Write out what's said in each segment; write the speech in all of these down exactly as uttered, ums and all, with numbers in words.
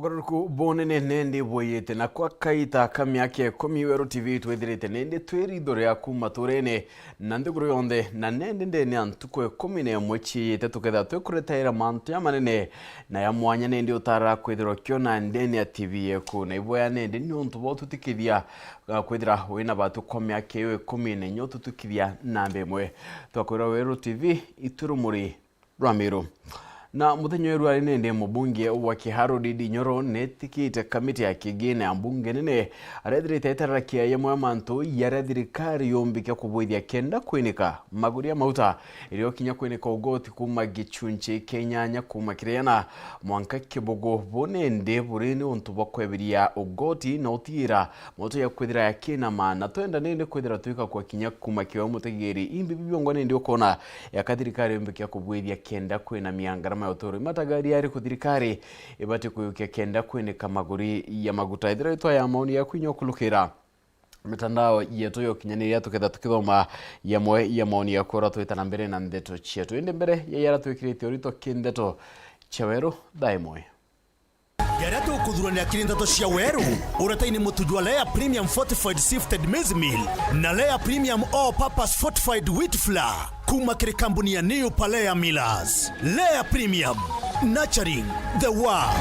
Ruku bunene nendi bwiyite, na kwa kaita ka miaka ikumi Weru T V twithirite nendi twi ritho riaku maturene na nthiguru yonthe, na nendi ndene ya ntuku ikumi na imwe ciiyite tukethira twikuretaira mantu jamanene na ya mwanya nendi utara kwithirwa ukiona ndene ya T V yeku. Na iboya nendi niuntu bwa ututikithia, uh, kwithira wina batu kwa miaka iyo ikumi na inya ututukithia namba imwe. Twakwira Weru T V, itu rumuri rwa Meru. Na muthenya uyu rwari nindi mubunge wa Kiharu Ndindi Nyoro netikite kamiti ya kigine ya mbunge nene arethirite etarara kiaya mwa mantu yaria thirikari yumbikia kubwithia kenda kwinika maguri ya mauta, irio kinya kwinika ugoti kuma gichunchi kia inyanya kuma kiri iana mwanka kibugu. Bu nindi buri ni untu bwa kwebiria ugoti na utiira mauta ya kwithira yakina maana. Twenda nindi kwithira twika kwa kinya kuma kio mutegeri. Imbi bibiongwa nindi ukona yaka thirikari yumbikia kubwithia kenda kwinamia ngarama ya uturo. Imatagari yari ku thirikari ibati kuyukia kenda kwinika maguri ya maguta. Ithira itwa ya maoni yaku inya ukulukira mitandao yetu ya ukinyaniria tuketha tukithoma yamwe ya maoni yaku ura twita na mbere na ndeto cietu. Indi mbere ya yara twikirite urito ki ndeto cia Weru, thaa imwe. Jaria tukuthuranira kiri ndeto cia Weru, uretaini mutu jwa Lea Premium Fortified Sifted Maize Meal na Lea Premium All Purpose Fortified Wheat Flour kuma kiri kambuni ya New Palea Millers. Lea Premium, nurturing the world.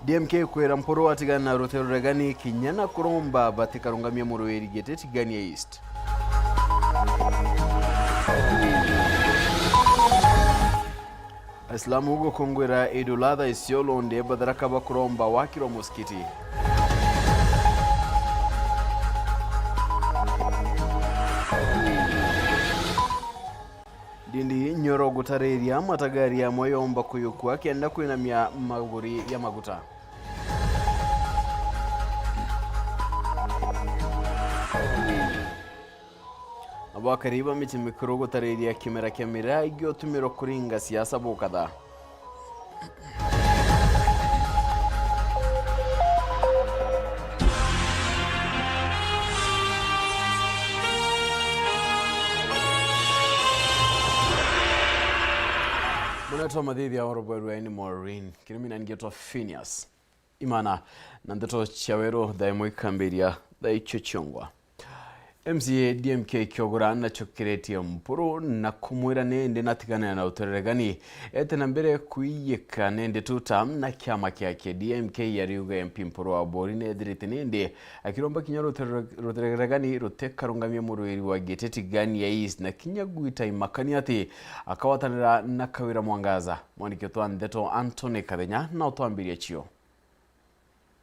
D M K kwira Mpuru atigana na rute ruregani kinya na kuromba batikarungamia muruiri giti Tigania East. Aislamu gukungwira Eid ul Adha Isiolo ndi Batharaka bakuromba wakirwa musikiti. Ndindi Nyoro gutariria matagari amwe yomba kuyukua kenda kwinamia maguri ya maguta. Abakari ba miji mikuru gutariria kimera kia miraa igiotumirwa kuringa siasa bukatha. Munetwa mathithia oro bweru aini Maureen. Kirimi na ngetwa Phineas Imana, na ndeto cia Weru thaa imwe ikambiria thaa icio ciongwa. M C A D M K Kiogora nachokeretie Mpuru na kumwira nindi natiganira na utereregani. Ete na mbere kuiyika nindi tuta na kiama kiake. D M K yariuga M P Mpuru wa Bori nethirite nindi akiromba kinya rutere-, rutereregani rutekarungamia murwiri wa giti Tigania East na kinya gwita imakani ati akawatanira na Kawira Mwangaza. Mwandiki twa ndeto Anthony Kathenya na utwambiria cio.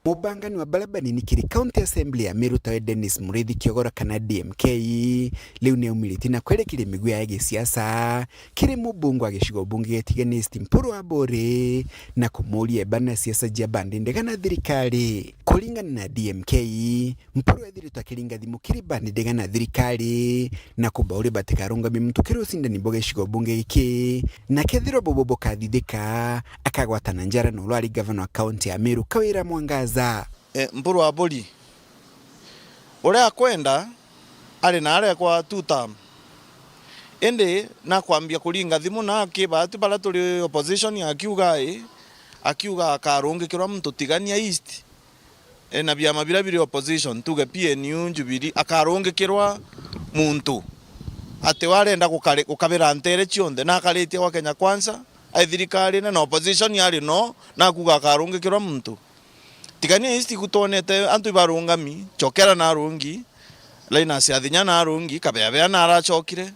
Mubangani wa baria banini kiri County Assembly ya Meru tawe Dennis Muriithi Kiogora kana D M K, riu ni aumiritie na kwerekeria migwi ya gisiasa kiri mubunge wa gicigo bunge gia Tigania East Mpuru wa Bori na kumuuria ebana siasa cia bandi ndega na thirikari. Kuringana na D M K, Mpuru ethiritwe akiringa thimu kiri bandi ndega na thirikari na kubauri batikarungamie muntu kiri ucindani bwa gicigo bunge giki, na kethirwa bubu bukathithika, akagwatana njara na uria wari gavana wa kaunti ya Meru, Kawira Mwangaza. E, Mpuru wa Bori, uria akwenda, ari na arekwa two term. Indi nakwambia kuringa thimu na aki baatu baria turi opposition akiuga i, akiuga akarungikirwa muntu Tigania East. E, na biama biria biri opposition, tuge P N U, Jubilee, akarungikirwa muntu ati we arenda gukari-, gukabira ntere cionthe, na akaritie gwa Kenya Kwanza, ai thirikarine na opposition ari no, na akuga akarungikirwa muntu. Tigania East gutwonete antu ibarungami, Chokera narungi, Linus Athinya narungi, Kabeabea narachokire.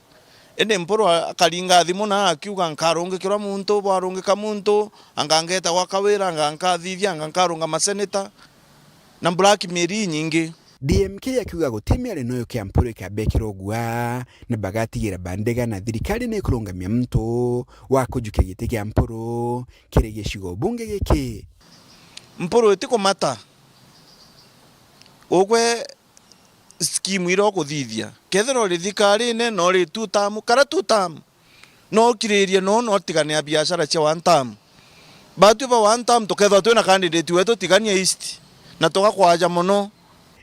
Indi Mpuru a-, akaringa thimu na akiuga, "Nkarungikirwa muntu, bwarungika muntu, anga ngeta gwa Kawira, anga nkathithia, anga nkarunga maseneta." Na blackmail inyingi. D M K akiuga guti miario noyo kia Mpuru ikabekirwa ugua, na bagatigira bandega na thirikari ni ikurungamia muntu wa kujukia giti kia Mpuru kiri gicigo bunge giki. Mpuru itikumata. Ugwe scheme iria ukuthithia. Kethira uri thikarine, no uri two term, kara two term. No ukiririe no, no utigane na biashara cia one term. Batwi ba one term, tukethwa twina candidate wetu Tigania East. Na tugakwaja mono.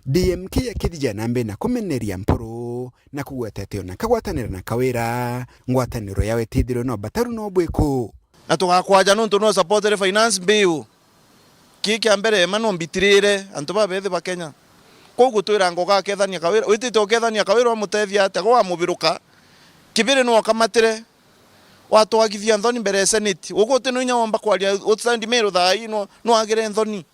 D M K akithija na mbere na kumeneria Mpuru. na kugweta ati ona kagwatanira na Kawira, ngwataniro yao itithirwe na ubataru no bwiku. Na tugakwaja nontu no support the finance bill. Kii kia mbere, ma no mbitirire antu babethi ba Kenya. Kwou gutwira ngo gakethania Kawira, witite ukethania Kawira wamutethia atia, gwamubiruka, Kibiri no okamatire, watwagithia nthoni mbere ya Senate. Uguti no inya womba kwaria, utendi Meru thaa ii no, no agire nthoni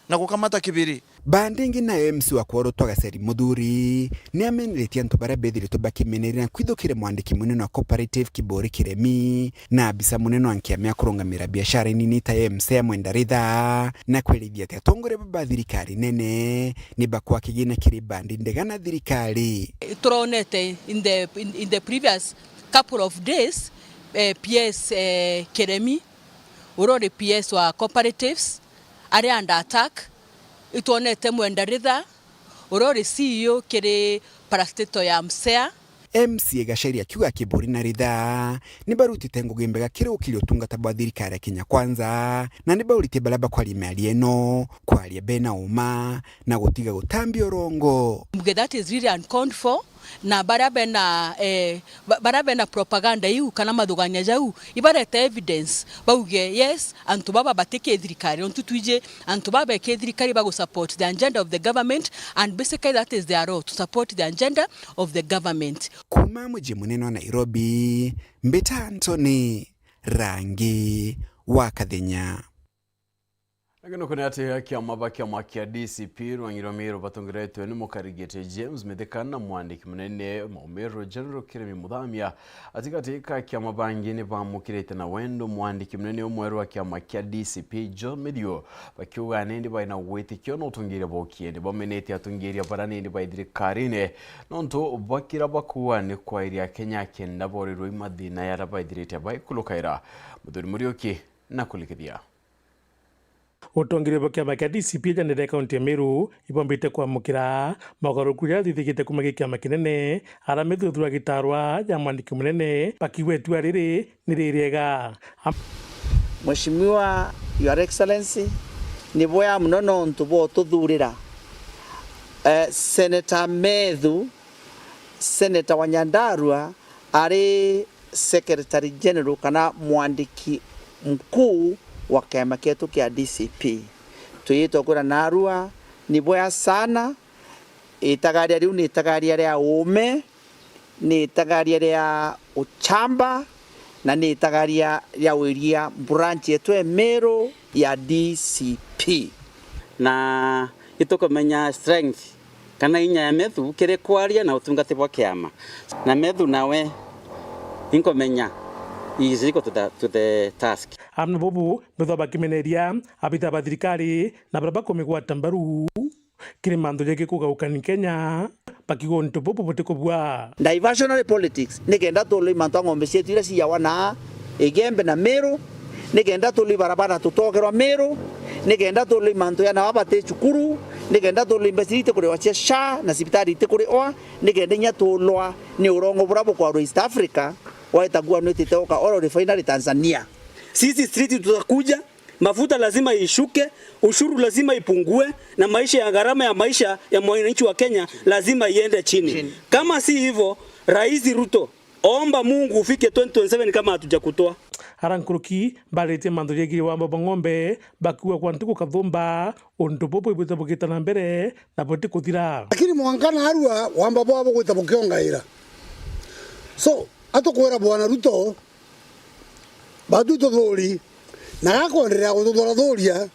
na gukamata Kibiri. Bandi ingi nayo M C wa Kworu twa Gaceri Muthuri ni ameneretie antu baria bethiritwe bakimeneria na kwithukire mwandiki munene wa Cooperative Kiburi Kiremi na abisa munene wa nkiama ya kurungamira biashara inini ta M C ya Mwenda Ritha, na kwerithia ati atongoria ba ba thirikari nene ni bakwa kigina kiri bandi ndega na thirikari. Turonete in the, in, in the previous couple of days, eh, P S, eh, Kiremi, uria uri P S wa cooperatives, ari under attack. Itwonete Mwenda Ritha, uria uri C E O kiri parastatal ya Msea. M C A Gacheri akiuga Kiburi na Ritha ni barutite ngugi mbega kiri gukiria utungata bwa thirikari ya Kenya Kwanza, na ni bauritie baria bakwaria miario ino kwaria bena uma na gutiga gutambia urongo. Mbuge that is really uncalled for, na baria bena, eh, ba-, baria bena propaganda iu kana mathugania jau, ibarete evidence, bauge, yes, antu baba bati ki thirikari, nontu twiji antu baba be ki thirikari bagu support the agenda of the government, and basically that is their role, to support the agenda of the government. Kuuma muji munene wa Nairobi, mbita Anthony Rangi wa Kathenya. Lakini ukwona ati kiama ba kiama kia D C P rwangi rwa Meru batongeretwe ni mukarigite James Mithika na mwandiki munene Maumiru General Kiremi Muthamia, atigati ka kiama bangi ni bamukirite na wendo mwandiki munene umwe wa kiama kia D C P John Mithio, bakiuga nindi bai na witikio na utongeria bwa ukiendi bamenete atongeria bara nindi bai thirikarine, nontu bakira bakuua ni kwairia Kenya kenda borirwe i mathina yara baithirite baikulukaira. Muthuri Muriuki na kulikithia. Utongeria bwa kiama kia D C P ajanire kaunti ya Meru ibombite kwamukira mogaruruku jaria jathithikite kuuma gi kiama kinene, aria mithuthu ya gitarwa ja mwandiki munene bakiuga itua riri ni ririega. Am- Mheshimiwa, Your Excellency, ni bwea mono nontu bwa ututhurira, eh, Senator Methu, Senator wa Nyandarua, ari Secretary General kana mwandiki mkuu wa kiama kietu kia D C P. Twiyitwe kwira narua, ni bwea sana. Itagaria riu ni itagaria ria uume, ni itagaria ria uchamba, na ni itagaria ria wiria branch yetu e Meru ya D C P. Na itukumenya strength kana inya ya Methu kiri kwaria na utungati bwa kiama. Na Methu nawe inkumenya he is equal to the, to the task. Amwe na bubu, Methu bakimeneria abitha ba thirikari na baria bakumigwata mbaru kiri mantu jegii kugaukani Kenya, bakiuga untu bubu butikubua. Diversionary politics, nikenda tulwe i mantu a ng'ombe cietu iria ciyawa na Igembe na Meru, nikenda tulwe i barabara tutogerwa Meru, nikenda tulwe i mantu ya na baba bati cukuru, nikenda tulwe i mbeca iria itikuriwa cia SHA na cibitari itikuriwa, nikenda inya tulwa ni urongo buria bukwarwa East Africa, waitagua nwitite uka oil refinery Tanzania. Sisi street tutakuja, mafuta lazima ishuke, ushuru lazima ipungue, na maisha ya gharama ya maisha ya mwananchi wa Kenya lazima iende chini. Chini. Kama si hivyo, Rais Ruto, omba Mungu ufike twenty twenty-seven kama hatujakutoa. Ara nkuruki baritie mantu jegii wamba bwa ng'ombe, bakiuga kwa ntuku kathumba, untu bubu ibwite bugita na mbere na butikuthira. Lakini mwanka narua wamba bwao bugwita bukiongaira. So, atukwira Bwana Ruto, batu tuthuri, na gakwenderea gututhurathuria,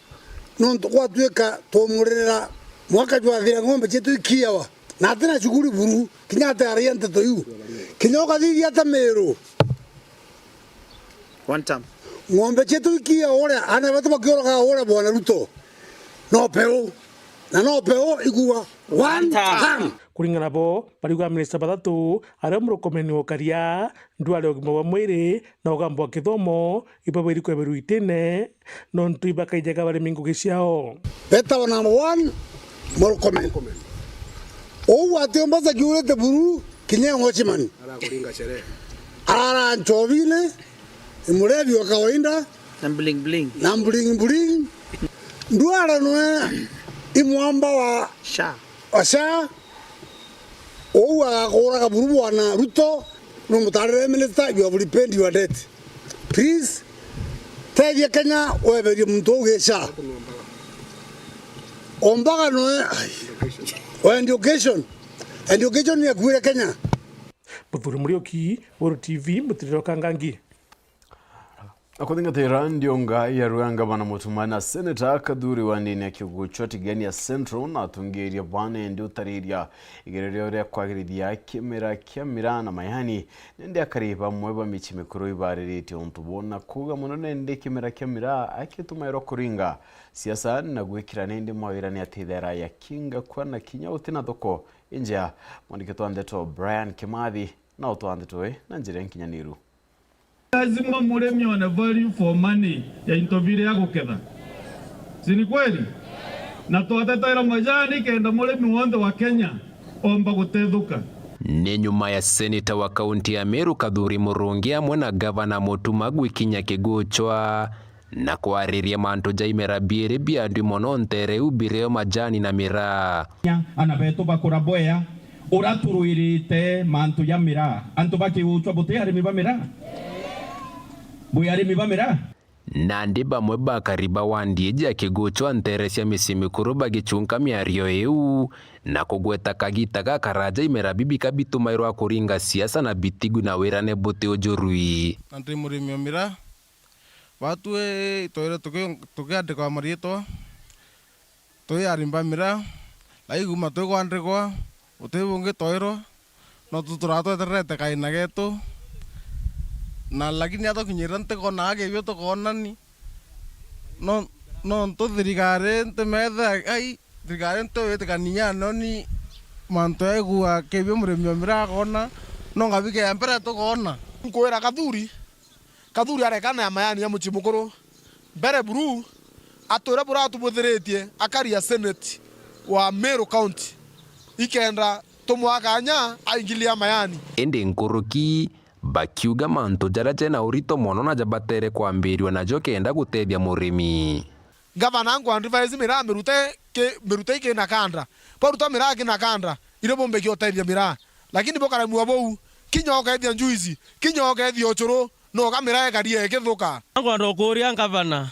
nontu gwatuika twamuririra mwaka jwathira ng'ombe cietu ikiawa, na atina cukuru buru, kinya ataragia nteto iu. Kinya ukathithia ata Meru. One term. Ng'ombe cietu ikiawa uria, ana betu bakioroga uria Bwana Ruto. No peu. Na no peu igua one term. Kuringana bo, bariuga minista bathatu, aria murukomeni wa ukaria, ndwari ya ugima bwa mwiri na ugamba wa kithomo, ibabairi kweberwa itine, nontu ibakaijaga barimi ngugi ciao. Betawa number one, Murkomen. Uu atiumba akiurite buru, kinya e watchman. Arakuringa sherehe. Arara nchobine, ni murevi wa kawaida. Na bling bling. Na bling bling. Ndwara nwe i mwamba wa SHA. Wa SHA. Uu agakuraga buru bwana Ruto, no mutarire minister, you have repaid your debt. Please, tethia Kenya, weberie muntu uu gicha. Ombaga noe, ai. O education. Education ni akuire Kenya. Muthuri Muriuki, Weru T V, Mutiriro Kangangi. Na kuthingatira ndiunga ya Ruganga bana Mutuma na Senator Kathuri wa ndini ya Kiguchwa Tigania Central na atungiria bana endi utariria igererio ria kwagirithia kimera kia miraa na mayani. Nende akari bamwe ba michi mikuru ibariritie untu bona kuga muno nende kimera kia miraa akitumairwa kuringa siasa na gwikira nende mawira ni atithera ya kinga kwa na kinya utina thoko injea. Mwandiki twa ndeto Brian Kimathi na utwa ndeto i na njira nkinyaniru. Lazima murimi one value for money ya into biria aguketha. Si ni kweli? Na twatetera majani kenda murimi wonthe wa Kenya omba gutethuka. Ni nyuma ya seneta wa kaunti ya Meru Kathuri Murungi amwe na gavana Mutuma gwikinya Kiguchwa na kwariria mantu ja imera biiri bia ndwi mono ntere iu bireo majani na miraa. Ana betu bakura bwea, uraturwirite mantu ja miraa. Antu ba Kiguchwa buti arimi ba miraa? Bwi arimi ba miraa? Nandi bamwe bakari ba wandi iji ya Kiguchwa ntere cia micii mikuru bagichunka miario iu na kugweta kagita gakaraja imera bibi kabitumairwa kuringa siasa na bitigwi na wirane buti ujurui. Na ndi murimi o miraa. Batwi itwaire tuki-, tukiandikwa mariitwa, twi arimi ba miraa, lakini kuuma twi kwandikwa, guti bungi twairwa, no tu turaa twetererete kaina getu, na lakini atukinyirira ntikonaga kibio tukoonani, no, nontu thirikari ntimethe ai, thirikari ntiwitikania noni mantu yaigua kibio murimi o miraa akoona, no ngabikea mbere tukoona. Nkwira Kathuri, Kathuri arekana ya mayani ya mucii mukuru. Mbere buru, atwire buria atubwithiritie akari ya senate wa Meru County, ikenda tumwaa kanya aingilia mayani. Indi nkuruki bakiuga mantu jaria jena urito mono na jabatere kwambiriwa najo kenda gutethia murimi. Gavana anku advise miraa mirute ki, mirute iki na kanda. Baruta miraa ki na kanda, irio bumbe kiotethia miraa. Lakini bukaremua buu, kinya ukethia njuici, kinya ukethia ucuru, no ukamira ekaria ikithuka. Ngwenda ukuria ngavana,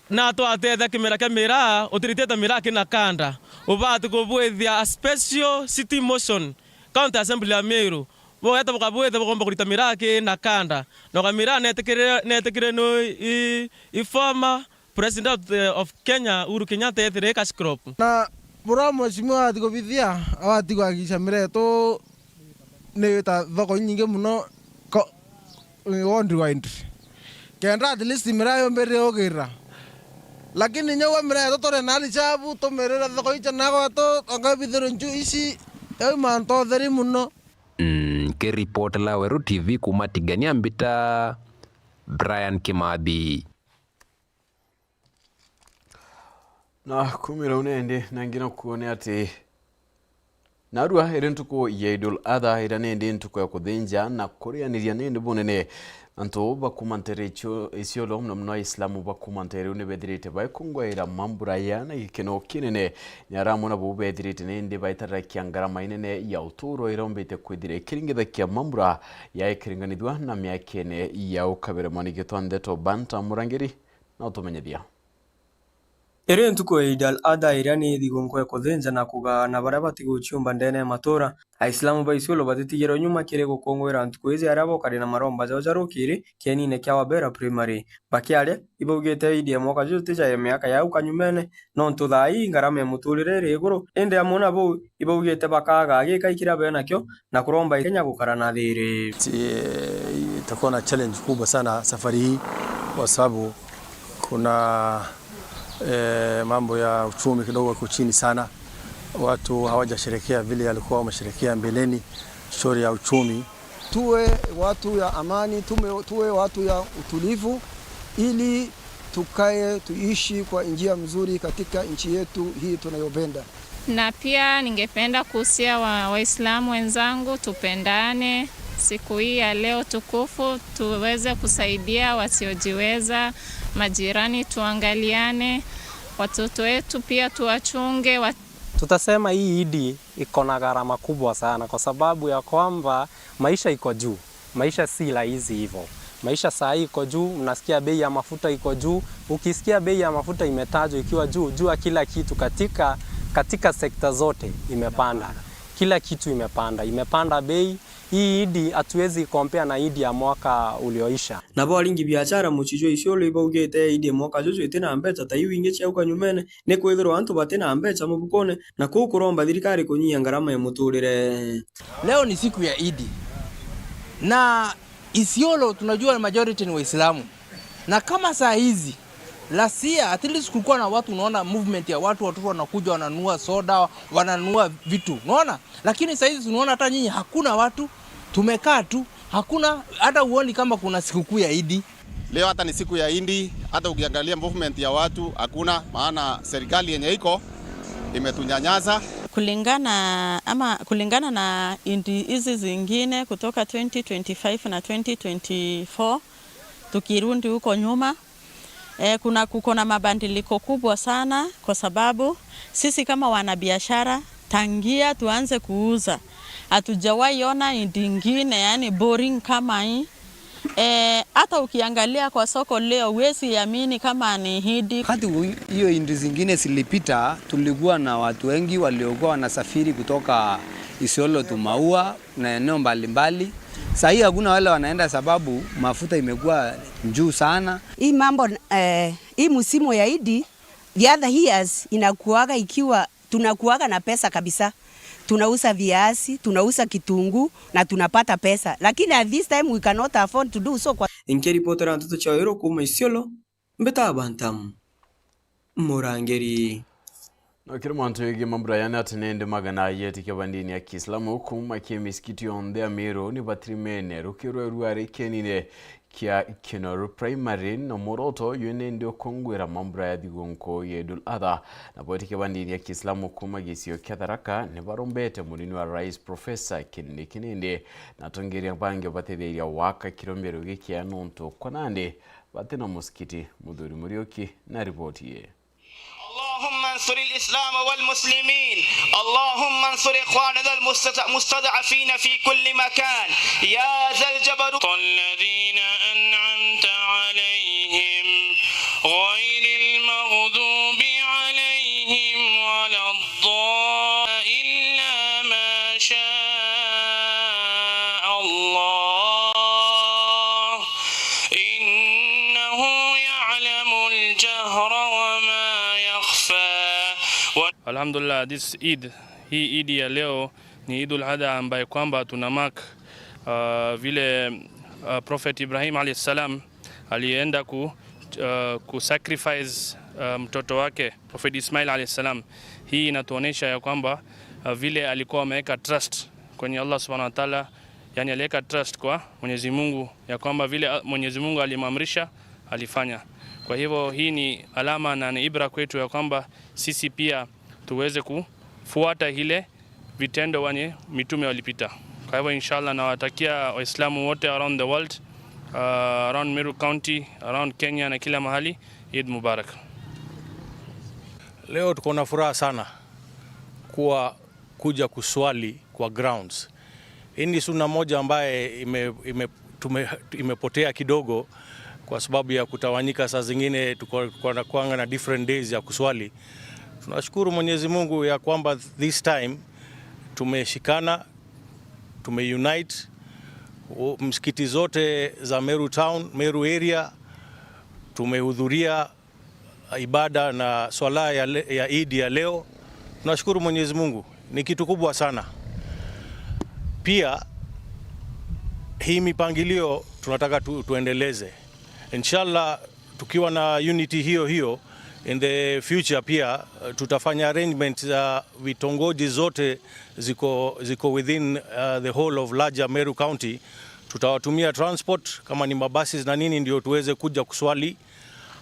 na atwatetha kimera kia miraa, utiritite miraa ki na kanda, ubati kubwithia a special city motion, County Assembly ya Meru, bugeta bukabwithia bugomba kurita miraa ki na kanda, na ukamira netikire, netikire no i, i former President of, eh, of Kenya, Uhuru Kenyatta, ethire cash crop. Na buria mheshimiwa ati kubithia, awati kuhakikisha miraa yetu ni ta thoko inyingi muno ko-, worldwide. Kenda at least miraa yumbirire ugira. Lakini nyauga miraa yetu turi na reserve, tumirire thoko icha na gwetu, anga bithirwe nju ici, yau mantu utheri muno. Mm, nkiripotera Weru T V kuuma Tigania mbita Brian Kimathi. Na kumira u nindi, na ngi no kuone ati narua iri ntuku ya Idul Adha, iria nindi ntuku ya kuthinja na kurianiria nindi bunene. Antu ba kuuma ntere icio, Isiolo, muno muno Aislamu ba kuuma ntere iu, ni bethirite baikungwaira mambura ya na gikeno kinene. Ni aramwe nabo bethirite nindi baitarirakia ngarama inene ya uturo iria umbite kwithira ikiringithakia mambura ya ikiringanithua na miakene ya ukabere. Mwaniki twa ndeto Banta Murangiri na utumenyethia. Iri ntuku ya Eid al-Adha iria ni thigungku ya kuthinja na kugaana baria batiguciumba ndene ya matura. Aislamu ba Isiolo batitigirwe nyuma kiri gukungwira ntuku iji aria bokari na maromba jao ja rukiri kienine kia Wabera Primary. Bakiaria, ibaugite Eid ya mwaka juju ti ja miaka ya au kanyumene, nontu thaa ii ngarama ya muturire iri iguru, indi amwe na buu, ibaugite bakaga gika kiria benakio, na kuromba Kenya gukara na thiri. Ti-, itakuwa na challenge kubwa sana safari hii kwa sababu kuna, eh, mambo ya uchumi kidogo iko chini sana. Watu hawajasherekea vile alikuwa wamesherekea mbeleni, story ya uchumi. Tuwe watu ya amani, tume-, tuwe watu ya utulivu ili tukae tuishi kwa njia mzuri katika nchi yetu hii tunayopenda. Na pia ningependa kuhusia wa-, Waislamu wenzangu, tupendane. Siku hii ya leo tukufu, tuweze kusaidia wasiojiweza, majirani tuangaliane, watoto wetu pia tuwachunge, wa-, Tutasema hii Idi iko na gharama kubwa sana kwa sababu ya kwamba maisha iko juu. Maisha si rahisi hivyo. Maisha saa hii iko juu, mnasikia bei ya mafuta iko juu. Ukisikia bei ya mafuta imetajwa ikiwa juu, jua kila kitu katika, katika sekta zote imepanda. Kila kitu imepanda, imepanda bei. Hii Idi hatuwezi compare na Idi ya mwaka ulioisha. Nabo aringi biashara mucii jwa Isiolo ibaugite Idi ya mwaka juju iti na mbeca ta iu ingi ciauka nyumene, ni kwithirwa antu bati na mbeca mabukone, na kuu kuromba thirikari kunyia ngarama ya muturire. Leo ni siku ya Idi. Na Isiolo tunajua majority ni Waislamu. Na kama saa hizi, last year, at least kulikuwa na watu, unaona movement ya watu, watoto wanakuja wananunua soda, wananunua vitu. Unaona? Lakini saa hizi tunaona hata nyinyi hakuna watu, tumekaa tu, hakuna, hata huoni kama kuna sikukuu ya Idi. Leo hata ni siku ya Idi, hata ukiangalia movement ya watu hakuna, maana serikali yenye iko imetunyanyasa. Kulingana, ama kulingana na Idi hizi zingine kutoka twenty twenty-five na twenty twenty-four, tukirundi huko nyuma, eh, kuna, kuko na mabadiliko kubwa sana, kwa sababu sisi kama wanabiashara, tangia tuanze kuuza, hatujawahi ona Idi ingine, yani boring kama hii. Eh, hata ukiangalia kwa soko leo, huwezi amini kama ni Idi. Wakati u-, hiyo Idi zingine zilipita, tulikuwa na watu wengi waliokuwa wanasafiri kutoka Isiolo to Maua na eneo mbalimbali. Saa hii hakuna wale wanaenda sababu mafuta imekuwa juu sana. Hii mambo, eh, hii msimu ya Idi, the other years inakuaga ikiwa tunakuaga na pesa kabisa. Tunauza viazi, tunauza kitunguu na tunapata pesa. Lakini at this time we cannot afford to do so kwa Nkiripotera nteto cia Weru kuuma Isiolo, mbita Bantam Murangeri. Na kiri mantu yegii mambura yani ati nindi magana ya etikia ba ndini ya Kiislamu kuuma ki misikiti yonthe ya Meru ni batirimene rukirwe ruari kenine kia Kinoru Primary, na mworoto uyu nindi ukungwira mambura ya thigũnkũ ya Idul Adha. Na bwetikia ba ndini ya Kiislamu kuuma gicigo kia Tharaka ni barombete munini wa rais Professor Kindiki Kindiki na atongeria bangi batetheria waka kirombero giki nontu kwa nandi batina musikiti. Muthuri Muriuki na riboti ye. اللهم انصر الإسلام والمسلمين. اللهم انصر إخواننا المستضعفين في كل مكان. يا ذا الجبروت. الذين أنعمت عليهم غير المغضوب عليهم ولا الضالين. إلا ما شاء الله. إنه يعلم الجهر وما يخفى. Alhamdulillah, this Eid, hii Eid ya leo ni Eidul Adha ambaye kwamba tuna mark, uh, vile, uh, Prophet Ibrahim alayhi salam alienda ku, uh, ku sacrifice, uh, mtoto wake Prophet Ismail alayhi salam. Hii inatuonesha ya kwamba, uh, vile alikuwa ameweka trust kwenye Allah Subhanahu wa Ta'ala, yani aliweka trust kwa Mwenyezi Mungu, ya kwamba vile, uh, Mwenyezi Mungu alimamrisha, alifanya. Kwa hivyo hii ni alama na ni ibra kwetu ya kwamba sisi pia tuweze kufuata ile vitendo wenye mitume walipita. Kwa hivyo, inshallah, nawatakia Waislamu wote around the world, uh, around Meru County, around Kenya na kila mahali, Eid Mubarak. Leo tuko na furaha sana kuwa kuja kuswali kwa grounds. Hii ni sunna moja ambaye ime-, ime-, tume-, imepotea kidogo kwa sababu ya kutawanyika. Saa zingine tuko, tuko na kuanga na different days ya kuswali. Tunashukuru Mwenyezi Mungu ya kwamba this time tumeshikana, tumeunite. U-, msikiti zote za Meru Town, Meru area, tumehudhuria ibada na swala ya le-, ya Eid ya leo. Tunashukuru Mwenyezi Mungu, ni kitu kubwa sana. Pia, hii mipangilio tunataka tu-, tuendeleze. Inshallah, tukiwa na unity hiyo hiyo, in the future pia, eh, tutafanya arrangement za vitongoji zote ziko, ziko within, uh, the whole of larger Meru County. Tutawatumia transport, kama ni mabuses na nini, ndio tuweze kuja kuswali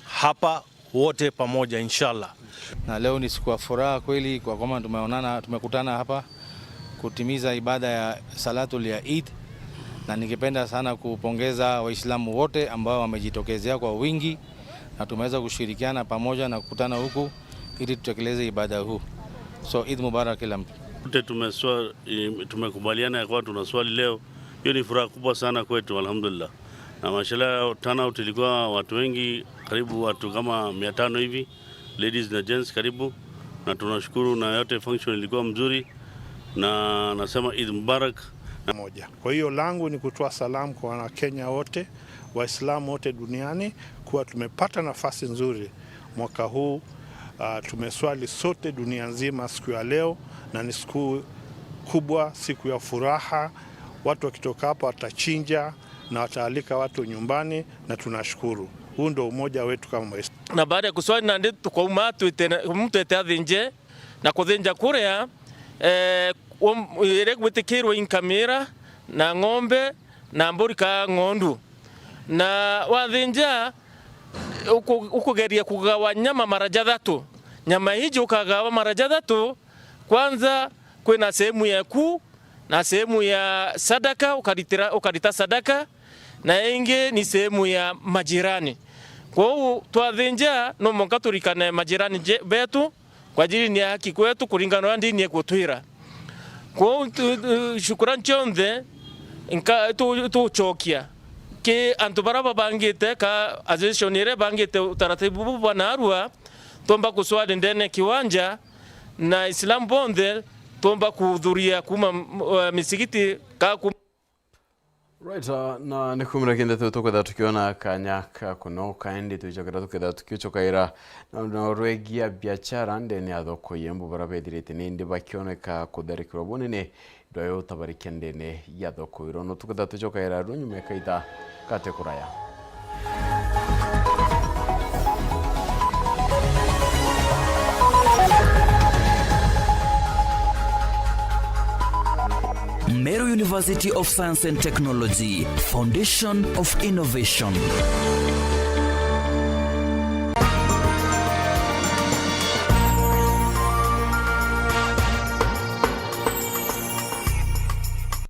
hapa wote pamoja, inshallah. Na leo ni siku ya furaha kweli kwa kwamba tumeonana, tumekutana hapa kutimiza ibada ya Salatul ya Eid, na ningependa sana kupongeza Waislamu wote ambao wamejitokezea kwa wingi na tumeweza kushirikiana pamoja na kukutana huku ili tutekeleze ibada huu. So, Eid Mubarak kila mtu. Wote tumeswa-, i-, tumekubaliana ya kuwa tunaswali leo. Hiyo ni furaha kubwa sana kwetu, alhamdulillah. Na mashallah, turnout ilikuwa watu wengi, karibu watu kama mia tano hivi, ladies na gents karibu. Na tunashukuru, na yote function ilikuwa mzuri. Na nasema Eid Mubarak. Moja. Kwa hiyo langu ni kutoa salamu kwa Wanakenya wote, Waislamu wote duniani, kuwa tumepata nafasi nzuri mwaka huu. Ah, tumeswali sote dunia nzima siku ya leo, na ni siku kubwa, siku ya furaha. Watu wakitoka hapa watachinja na wataalika watu nyumbani, na tunashukuru. Huu ndo umoja wetu kama Waislamu. Na baada ya kuswali nandi tukauma twite na, mtu ete athinje, na kuthinja kuria, eh, um, iria gwitikirwe inkamira na ng'ombe na mburi ka ng'ondu. Na wathinja, uku-, ukugeria kugawa nyama mara jathatu. Nyama iji ukagawa mara jathatu, kwanza kwina sehemu yaku, na sehemu ya sadaka, ukaritira, ukarita sadaka, na ingi ni sehemu ya majirani. Kwou twathinja, no mwanka turikane majirani je-, betu, kwa ajili ni haki kwetu kuringana na ndini ikutwira. Kwou tu-, tu-, shukurani cionthe nka-, tu-, tucokia ki antu bara babangite ka association iria ibangite utaratibu bu bwa narua, twomba kuswali ndene kiwanja, na Islamu bonthe twomba kuhudhuria kuma, m-, eh, misigiti ka ku- Right, uh, na ni kumira kinde tu tukwetha tukiona kanya ka kunoka, indi twichokera tuketha tukiuchokaira na, na rwegia biachara ndene ya thoko yembu bara bethirite nindi bakioneka kutharikirwa bunene. Ndwayo tabarikia ndene ya thoko iro no tuketha tuchokaira rwo nyuma ya kaita kate kuraya. Meru University of Science and Technology, Foundation of Innovation.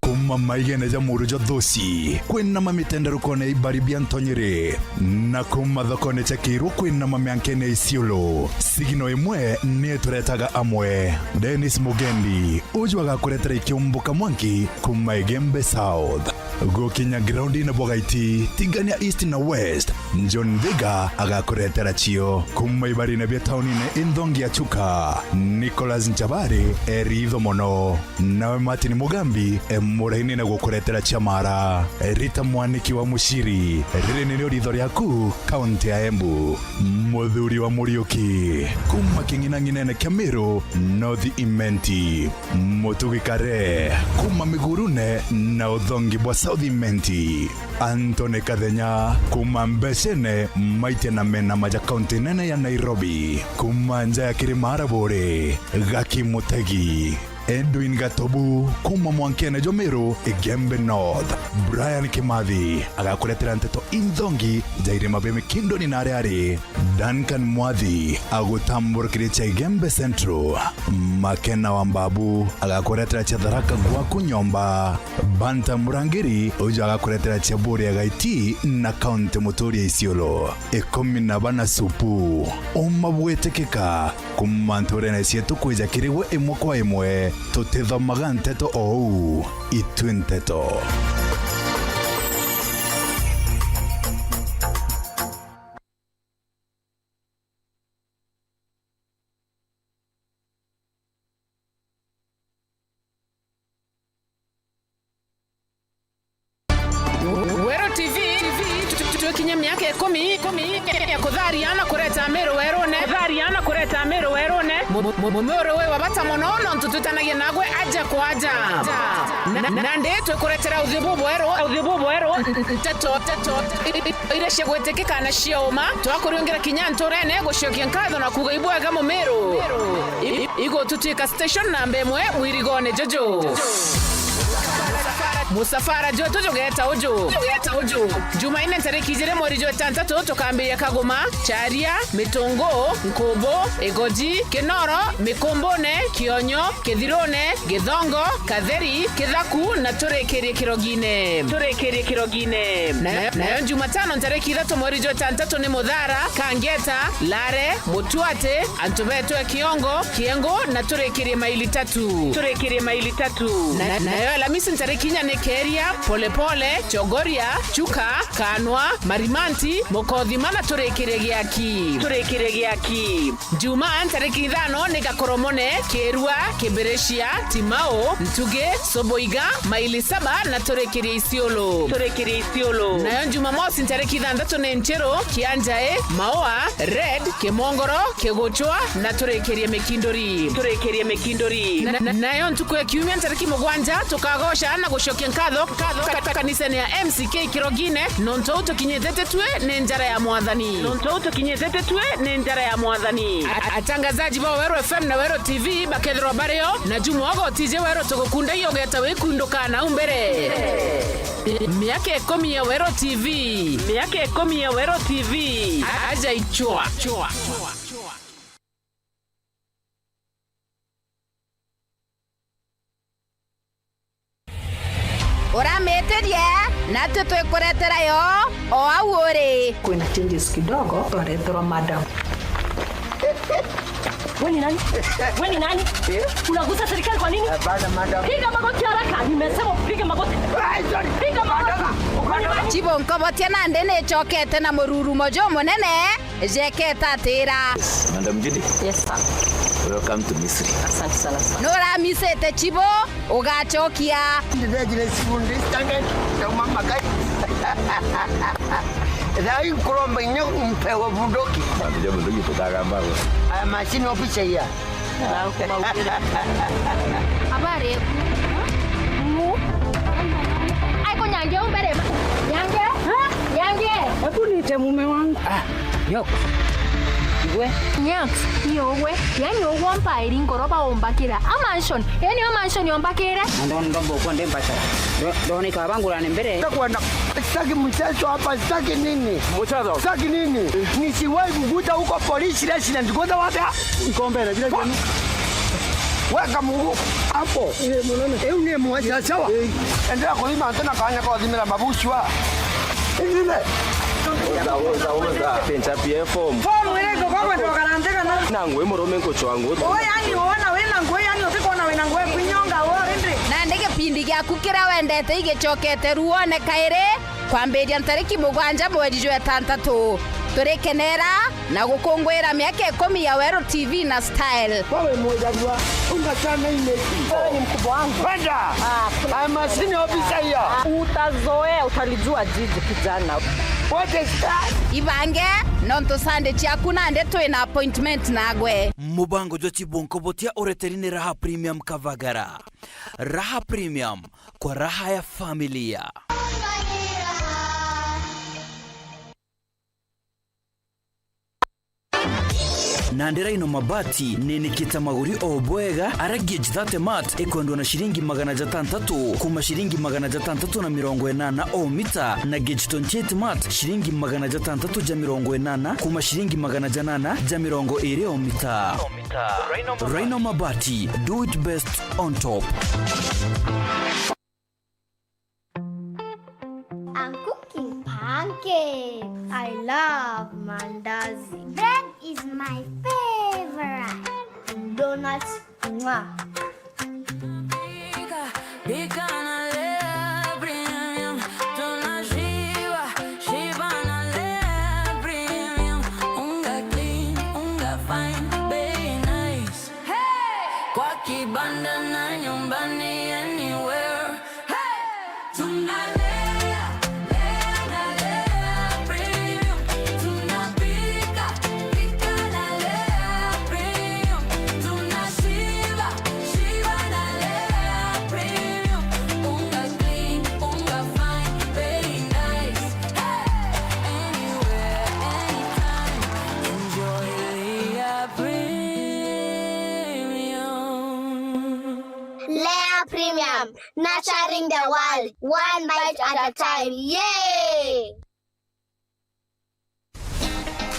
Kuma maigene ja muru ja Thuci, kwinama mitenderukone ya ibari bia Ntonyiri, na kuma thokone cia Kiiru kwinama miankene ya Isiolo, sigino imwe ni ituretaga amwe. Dennis Mugendi, uju agakuretera ikiumbuka mwanki kuma Igembe South. Gukinya groundine bwa Gaiti, tigania East na West, John Thiga agakuretera cio. Kuma ibarine bia taunine inthongi ya Chuka, Nicholas Nchabari e ritho mono. Nawe Martin Mugambi e murainine gukuretera cia Mara. Rita Mwaniki wa Muciri, riri nirio ritho riaku, kaunti ya Embu. Muthuri wa Muriuki, kuma king'inang'inene kia Meru, North Imenti. Mutugi Kare, kuma Migurune na uthongi bwa South Imenti. Anthony Kathenya, kuma Mbecene, Maitia na Menama ja kaunti nene ya Nairobi. Kuma nja ya Kirima Araburi, Gaki Mutegi. Edwin Gatobu, kuma mwankene jwa Meru, Igembe North. Brian Kimathi, agakuretera nteto inthongi ja irima bia Mikindoni na aria ari. Duncan Mwathi agutamburukirie cia Igembe Central. Makena wa Mbabu agakuretera cia Tharaka gwaku nyomba. Banta Murangiri uju agakuretera cia Buria Gaiti na kaunti muturi ya Isiolo. Ikumi na bana supu. Uma bwitikika kuma nturene cietu kwija kiri gwe imwe kwa imwe, tutithomaga nteto ou, itwi nteto. Weru T V, tu-, tu-, twikinye miaka ikumi, ikumi ya kutharia na kureta Meru werune. Kutharia na kureta Meru werune. Mu-, mu-, mu-, Mumiuri wi wa bata mono, nontu twitanagia nagwe aja kwa aja. Na, na, nandi twikuretera uthiu bubweru, uthiu bubweru, nteto, nteto, i-, i-, iria cia gwitikika na cia uma, twakuriungira kinya nturene, gucokia nkatho na kuuga ibwega Mumiru. I-, i-, igututwika station namba imwe mwirigone juju. Musafara jwetu jugeta uju. Jugeta uju. Jumaine ntariki ijiri mweri jwa itantatu tukambiria Kaguma, Charia, Mitungu, Nkubu, Igoji, Kinoro, Mikumbune, Kionyo, Kithirune, Githongo, Katheri, Kithaku na turikirie Kirogine. Turikirie Kirogine. Na, nayo Jumatano ntariki ithatu mweri jwa itantatu ni Muthara, Kangeta, Lare, Mutuate, antu betu e Kiongo, Kiengu na turikirie maili tatu. Turikirie maili tatu. Na, nayo Alamisi ntariki inya ni Keria, Polepole, Chogoria, Chuka, Kanwa, Marimanti, Mukothima na turikirie Giaki. Turikirie Giaki. Jumaa ntariki ithano ni Gakoromone, Kirua, Kibiricia, Timau, Ntugi, Subuiga, Maili Saba na turikirie Isiolo. Turikirie Isiolo. Nayo Jumamosi ntariki ithanthatu ni Nchiru, Kianjai, Maua, Red, Kimongoro, Kiguchwa na turikirie Mikinduri. Turikirie Mikinduri. Na, na, nayo ntuku ya Kiumia ntariki mugwanja tukagoca na gucokia nkatho, nkatho ka-, ka-, kanisene ya M C K Kirogine, nontu uu tukinyitite tue ni njara ya Mwathani. Nontu uu tukinyitite tue ni njara ya Mwathani. A-, atangazaji ba Weru F M na Weru T V bakethirwa bario, na Juma ogo tije Weru tugukundagia ugeta wikunduka nau mbere. Miaka ikumi ya Weru T V. Miaka ikumi ya Weru T V. A-, aja ichwa. Uramitirie, natwe twikuretera yo o au uri. Kwina changes kidogo, twareterwa madam. Wewe ni nani? Wewe ni nani? Eh? Unagusa serikali kwa nini? Hapana, madam. Piga magoti haraka, nimesema upige magoti. Ai, sorry. Piga magoti. Madam. Wewe ni nani? Chibo Nkobotia nandi nichokete na mururumo jumunene. Jeketa atira. Madam Judy. Yes, sir. Welcome to Misri. Asante sana, sir. Nuramisite Chibo, ugachokia. Ndithejire Chibo, ndistangeni, ndauma makai. Thai nkuromba inya umpewe bunduki. Ndio bunduki tukagamba. Aya machine officer iya. Habari eku. Mu. Aiko nyange umbere. Nyange. Ha? Nyange. Hebu niite mume wangu. Ah, yok. Igwe. Nyax, iyo ugwe. Yani ugwo mpairi nkoroba umbakira. A mansion. Yani o mansion umbakire. Ndo, ndo, bo, kwa ndemba chara. Ndo, ndo, nikabangurane mbere. Takwenda. Sitaki mchezo hapa, sitaki nini? Mchezo. Sitaki nini? Nisiwahi kukuta huko polisi resident. Kwanza wapi? Ikombe na vile vyenu. Weka Mungu hapo. Eh, munene. Eu ni mwacha sawa. Eh. Endelea kulima tena kanya kwa dhimira mabushwa. Ingine. Uza, uza, uza. Pincha P F form. Form ile iko kwa ndo karanteka na. Na ngwe murume nkuchwa ngu. Oya, yani, ona wena ngwe, yani, utikona wena ngwe, kwinyonga, wo, indi. Na ndi gipindi giaku kiria wendete igichokete ruone kairi. Kwambiria ntariki mugwanja mweri jwa itantatu, turikenera na gukunguira miaka ikumi ya Weru T V na Style. Wewe mwenjagua, unachana imeki. Wewe ni mkubwa wangu. Kwenda. Ah, kuna. I'm a senior officer here. Utazoea, utalijua jiji kijana. What is that? Ibange, nontu Sunday ciaku nandi twina appointment nagwe. Mubango jwa Chibo Nkobotia ureteri ni Raha Premium Kavagara. Raha Premium, kwa raha ya familia. Nandi Rhino Mabati ninikite maguri o bwega, ara gauge thirty mat ikwendwa na ciringi magana jatantatu, kuma ciringi magana jatantatu na mirongo inana o mita, na gauge twenty-eight mat ciringi magana jatantatu ja mirongo inana, kuma ciringi magana janana ja mirongo iri o mita. Rhino Mabati, do it best on top. I'm cooking pancakes. I love mandazi. Bread is my favorite. Donuts, mwah. Pika, pika na Lea Premium. Tunashiba, shiba na Lea Premium. Unga clean, unga fine, bei nice. Hey! Kwa kibanda na nyumbani, anywhere. Hey! Tunalea, lea na Lea Premium. Tunapika, pika na Lea Premium. Tunashiba, shiba na Lea Premium. Unga clean, unga fine, very nice. Hey! Anywhere, anytime. Enjoy Lea Premium. Lea Premium, nurturing the world, one bite at a time. Yay!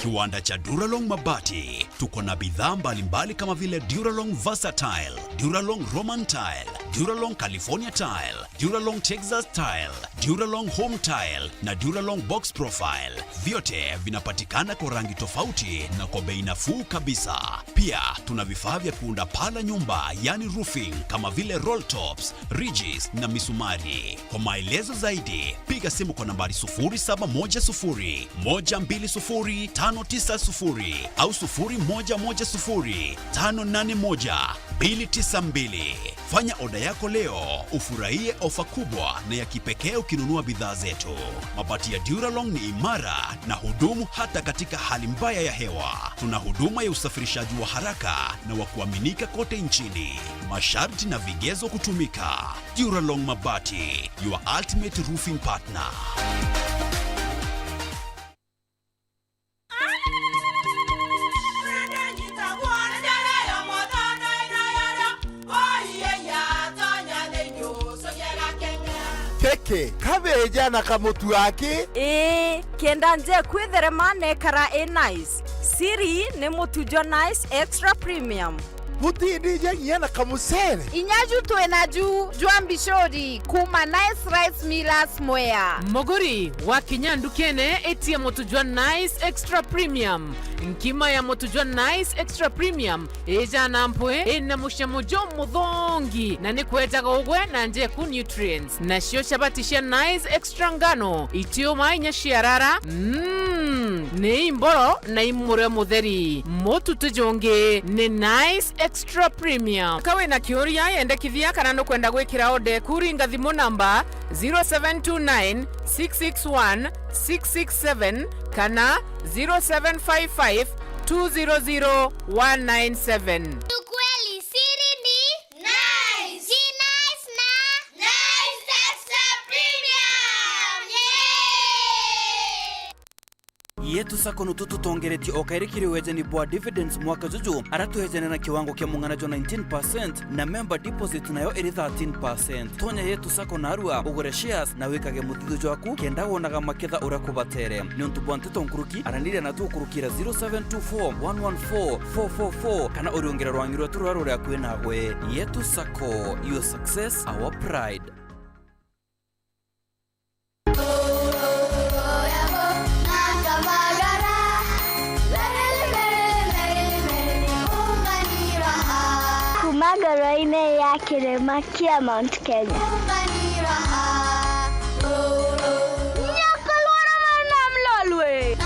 Kiwanda cha Duralong Mabati. Tuko na bidhaa mbalimbali kama vile Duralong Versatile, Duralong Roman Tile, Duralong California Tile, Duralong Texas Tile, Duralong Home Tile na Duralong Box Profile. Vyote vinapatikana kwa rangi tofauti na kwa bei nafuu kabisa. Pia tuna vifaa vya kuunda paa la nyumba, yani roofing, kama vile roll tops, ridges na misumari. Kwa maelezo zaidi, piga simu kwa nambari sufuri saba moja sufuri, moja mbili sufuri, tano tisa sufuri au sufuri moja moja sufuri, tano nane moja, mbili tisa mbili. Fanya oda yako leo, ufurahie ofa kubwa na ya kipekee ukinunua bidhaa zetu. Mabati ya Duralong ni imara na hudumu hata katika hali mbaya ya hewa. Tuna huduma ya usafirishaji wa haraka na wa kuaminika kote nchini. Masharti na vigezo kutumika. Duralong Mabati, your ultimate roofing partner. Keke, kabeja na kamutu aki. Ii, kenda nje kwitherema nekara i nice. Siri ni mutu jwa Nice Extra Premium. Butindija nginya na kamucere. Inya ju twina ju jwa mbicuri kuma Nice Rice Millers Mwea. Muguri, wakinya ndukene, itia mutu jwa Nice Extra Premium. Nkima ya mutu jwa Nice Extra Premium ijana mpwi, ina mucamo jumuthongi, na ni kwejaga ugwe na njeku nutrients. Nacio chabati cia Nice Extra ngano itiuma inya ciarara, mm, ni imboro na imurio mutheri. Mutu ti jungi ni Nice Extra Premium. Ka wina kiuria, yendekithia kana nukwenda gwikira ode, kuringa thimu namba zero seven two nine, six six one, six six seven kana zero seven five five, two zero zero, one nine seven. Ukweli siri ni Nice. Ni Nice na Nice Extra Premium. Yay! Yetu Sacco nutu tutongeretie o kairi kiri wejani bwa dividends mwaka juju, ara twejane na kiwango kia mung'ana jwa nineteen percent na member deposit nayo iri thirteen percent. Tonya Yetu Sacco narua, ugure shares na wikage muthithio jwaku kenda wonaga maketha uria kubatere. Niuntu bwa nteto nkuruki, araniria natu ukurukira zero seven two four, one one four, four four four kana uriungire rwangi rwetu ruria ruri akui nagwe. Yetu Sacco, your success, our pride. Kuma ngoro-inĩ ya kĩrĩma kĩa Mount Kenya. Nyakorwo na mwana mlolwe.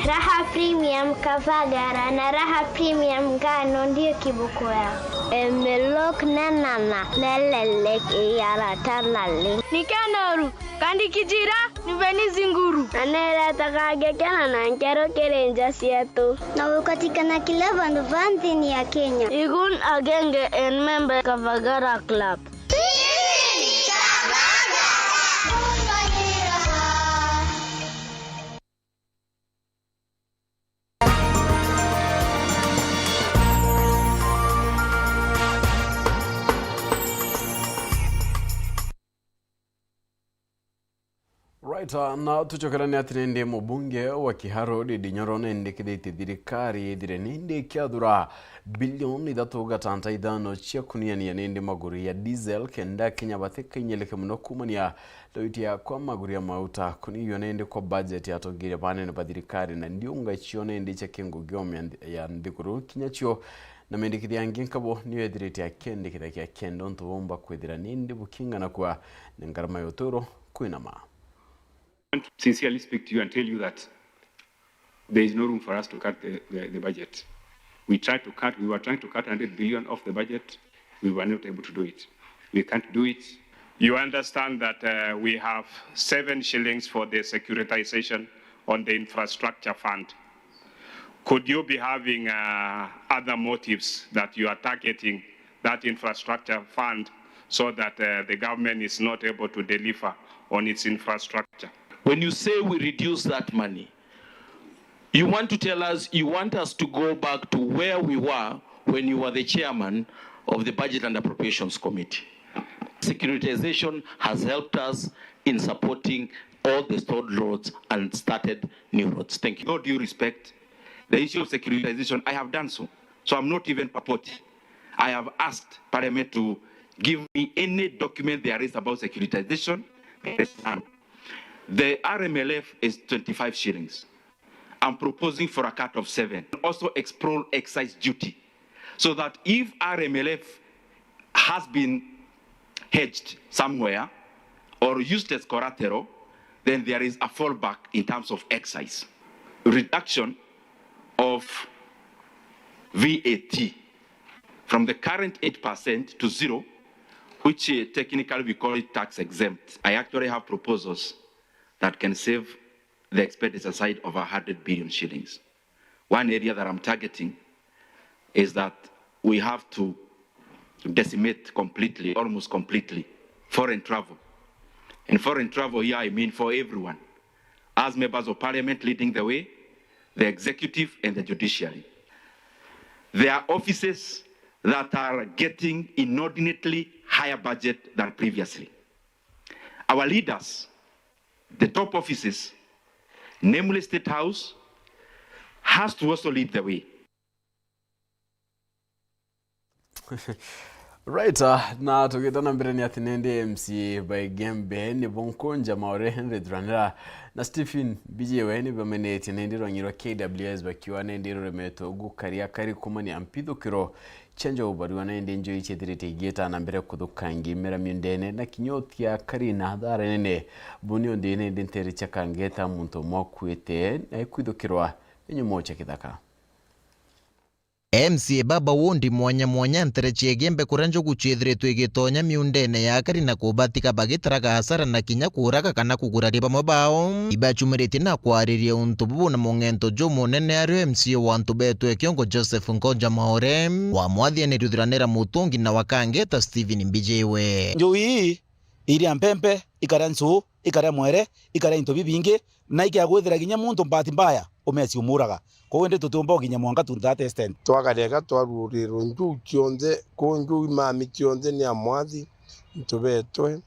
Raha Premium Kavagara na Raha Premium Ngano ndio kiboko yao. Emelok nenana nelelek iyara tanale. Nikanor kandi kijira niveni zinguru. Na neretaga ngekena na nkero kiri nja cietu. Na gukatikana kila vandu va nthini ya Kenya. Igun agenge en member Kavagara Club. Right, uh, na tucokerane ati nindi mubunge wa Kiharu Ndindi Nyoro nendekithitie thirikari ithire nindi ikiathura bilioni ithatu gatanta ithano cia kuniania nindi maguru ya diesel kenda Kenya batikainyeleke muno kumania Loitia kwa maguru ya mauta kuniiywa nindi kwa budget ya atongeria banene ba thirikari na ndiunga cio nindi cia kingugi o mia nthi-, ya nthiguru kinya cio na mendikithia angi nkabo niyo ethirite akiendikithia kia kenda untu bumba kwithira nindi bukinganakua na ngarama ya uturo kwinama. Sincerely speak to you and tell you that there is no room for us to cut the, the, the budget. We tried to cut, we were trying to cut hundred billion off the budget. We were not able to do it. We can't do it. You understand that, uh, we have seven shillings for the securitization on the infrastructure fund. Could you be having, uh, other motives that you are targeting that infrastructure fund so that, uh, the government is not able to deliver on its infrastructure? When you say we reduce that money, you want to tell us, you want us to go back to where we were when you were the chairman, of the Budget and Appropriations Committee. Securitization has helped us in supporting all the stalled roads and started new roads. Thank you. With all due respect, the issue of securitization, I have done so. So I'm not even purporting. I have asked Parliament to give me any document there is about securitization. There is none. The R M L F is twenty-five shillings. I'm proposing for a cut of seven. Also explore excise duty, so that if R M L F has been hedged somewhere or used as collateral, then there is a fallback in terms of excise. Reduction of V A T from the current eight percent to zero, which, uh, technically we call it tax exempt. I actually have proposals that can save the expenditure side of a hundred billion shillings. One area that I'm targeting is that we have to decimate completely, almost completely, foreign travel. And foreign travel here, I mean for everyone. As members of parliament leading the way, the executive and the judiciary. There are offices that are getting inordinately higher budget than previously. Our leaders, the top offices, namely State House, has to also lead the way. Right, uh, na tugita na mbere ni ati nindi M C A ba Igembe nibo Nkonja Maore Henry Thuranira na Stephen Mbijiwe ni bamenetie nindi rwang'i rwa K W S bakiuga nindi ruremetwe gukaria kari kumania mpithukiro cia njogu, bariuga nindi njogu iciethirite igieta na mbere kuthukangia imera miundene na kinya utia kari na athara nene. Buni undi nindi ntere cia Kangeta muntu umwe akuite na ikwithukirwa ni nyomoo cia kithaka. M C A baba wondi mwanya mwanya ntere cia Igembe kuria njogu ciethiritwe igitonya miundene ya akari na kubatiga bagitaraga hasara na kinya kuraga kana kuguraria bamwe bao. Ibachumiritie na kwariria untu bubu na mung'ento jumunene ario M C A wa antu betwe Kiongo Joseph Nkonja Maore, wa Mwathi Henry Thuranira Mutungi na wa Kangeta Stephen Mbijiwe. Njogu ii iria mpempe, ikaria nchuu, ikaria mwere, ikaria into bibingi, na ikiagwithira kinya muntu bahati mbaya umeci umuraga. Kwou indi tutiumba ukinya mwanka to that extent. Twakarega twarurirwe njugu cionthe, kuu njugu imami cionthe ni a Mwathi, into betwe,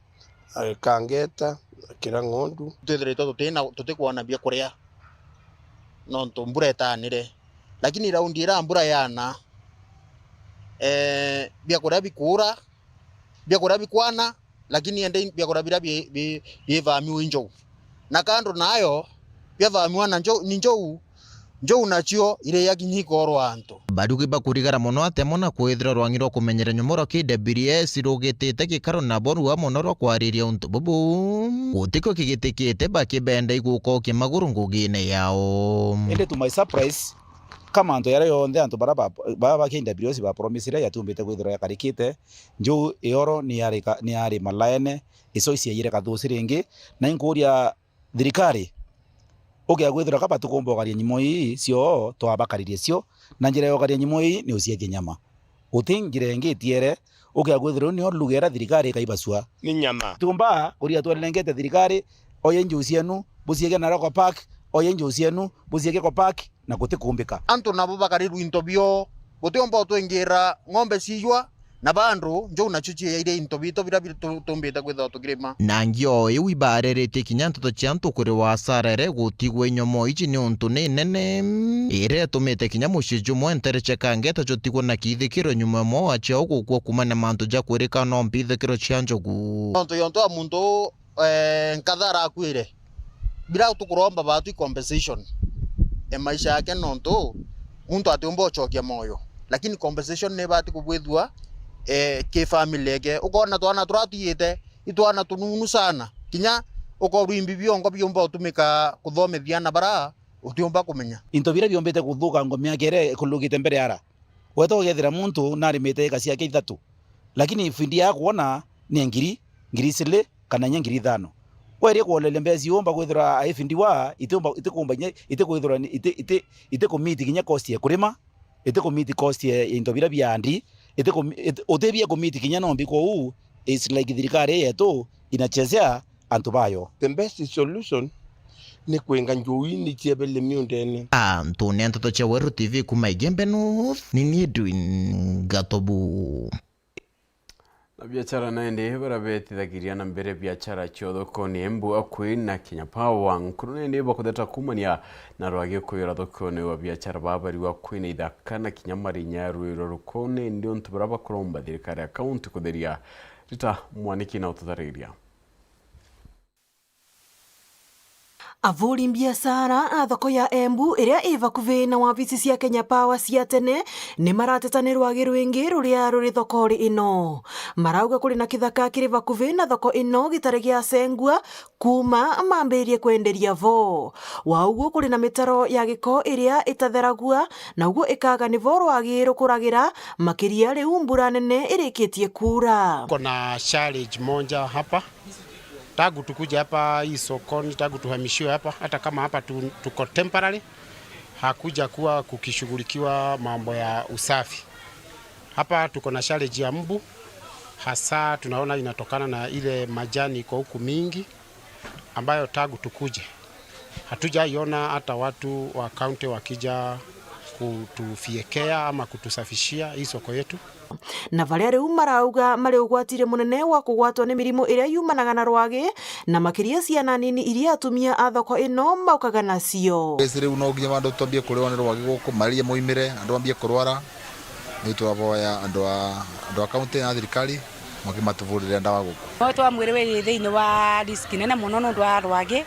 a Kangeta, a Kirang'ondu. Twithiritwe tutina, tutikwona bia kuria nontu mbura itaanire. Lakini raundi iria mbura yaana, ee, bia kuria bikuura, bia kuria bikwana, lakini indi biakuria biria bi-, bi-, biivamiwa i njogu. Na kando nayo, biavamiwa na njo-, ni njogu, njogu nacio iria kinya ikoorwa antu. Barugi bakurigara mono atia mono kwithirwa rwang'i rwa kumenyera nyomoo rwa K W S rugitite gikaro nabo rua mono rwa kwariria untu bubu. Gutikio kigitikite bakibenda igukokia maguru ngugine yao. Indi to my surprise, kama antu yaria yonthe antu baria ba, ba, ba K W S ba promisire yatumbite kwithirwa yakarikite, Njogu ioro ni yari ka-, ni yari malaene, ico iciaire kathuci ringi, na inkuuria thirikari, ukia kwithirwa kaba tukumba ukaria nyimo ii cio twabakaririe cio, na njira ya ukaria nyimo ii ni uciethie nyama. Guti njira ingi itiere, ukia kwithirwa nio lugha iria thirikari ikaibacua. Ni nyama. Tumba kuria twarengete thirikari, oya injuu cienu, buciege Naroko Park, oya injuu cienu, buciege Eco Park, na gutikumbika. Antu nabo bakarirwa into bio, gutiumba utwingira ng'ombe ciijwa, na bandu njogu nacio ciiyaire into bitu biria bi-, tu-, tumbite kwithirwa tukirima. Na ngio iu ibaariritie kinya nteto cia antu kuriwa asara iria igutigwa i nyomoo iji niuntu ni nene, iria itumite kinya mucii jumwe ntere cia Kangeta jutigwa na kithikiro nyuma ya mwa wa ciao gukua kuumania na mantu ja kwirikana no mbithikiro cia njogu. Nontu yontu wa muntu uu, eh, nkathara akuire. Bila tukuromba baatwi compensation, e maisha yake, nontu muntu atiumba ucokia moyo, lakini compensation ni ibati kubwithua, eh, ki family yake. Ukoona twana turia twiyite, i twana tununu sana, kinya ukorwa imbi biongo biumba utumika kuthomithia ana bara utiumba kumenya. Into biria biumbite kuthuka ngoma yake iria ikulugite mbere ara, weta ugethira muntu narimite eka ciake ithatu, lakini findi ya kwona ni ngiri, ngiri iciri, kana inya ngiri ithano. Weerie kwoleria mbeca iu umba kwithirwa ai findi wa, itiumba, itikumba inya, itikwithirwa ni, iti, iti, itikumiti kinya cost ya kurima, itikumiti cost ya, ya into biria bia andi, itikum-, iti-, utibia kumiti kinya nombi. Kwou, it's like thirikari yetu inachezea antu bayo. The best solution ni kwinga njugu ii ni ciebele miundene. Antu ni nteto cia Weru T V kuma Igembe North, ni ni Edwin Gatobu. Biachara na indi baria betithagiria na mbere biachara cio thokone Embu akui na Kenya Power, nkuru na indi bakutheta kumania na rwagi kuyura thokone wa biachara babariwa akui na ithaka na kinya marinya ya rui rwa rukone, indi untu baria bakuromba thirikari ya kaunti kutheria. Rita Mwaniki na ututariria. Avuri biashara a thoko ya Embu iria i vakuvi na wabici cia Kenya Power cia tene ni marateta ni rwagi rwingi ruria ruri thokori ino. Marauga kuri na kithaka kiri vakuvi na thoko ino gitari giacengua kuuma mambiririe kwenderia vo. Wa uguo kuri na mitaro ya giko iria itatheragua, na uguo ikaga nivo rwagi rukuragira, makiria riu mbura nene irikitie kuura. Kuna challenge moja hapa. Tangu tukuje hapa hii sokoni, tangu tuhamishiwe hapa, hata kama hapa tu-, tuko temporary, hakuja kuwa kukishughulikiwa mambo ya usafi. Hapa tuko na challenge ya mbu, hasa tunaona inatokana na ile majani iko huku mingi, ambayo tangu tukuje, hatujaiona hata watu wa county wakija kutufiekea ama kutusafishia hii soko yetu. Na varia riu marauga mari ugwatiri munene wa kugwatwa ni mirimu iria yumanaga na rwagi, na makiria ciana nini iria atumia a thoko ino maukaga nacio. Esi riu no nginya bandu twambie kuriwa ni rwagi guku, malaria moimire, andu bambie kurwara. Riu turavoya andu a, andu a county na thirikari makimatuvurire ndawa guku. No twamwire wi thiini wa risk nene mono nontu wa rwagi,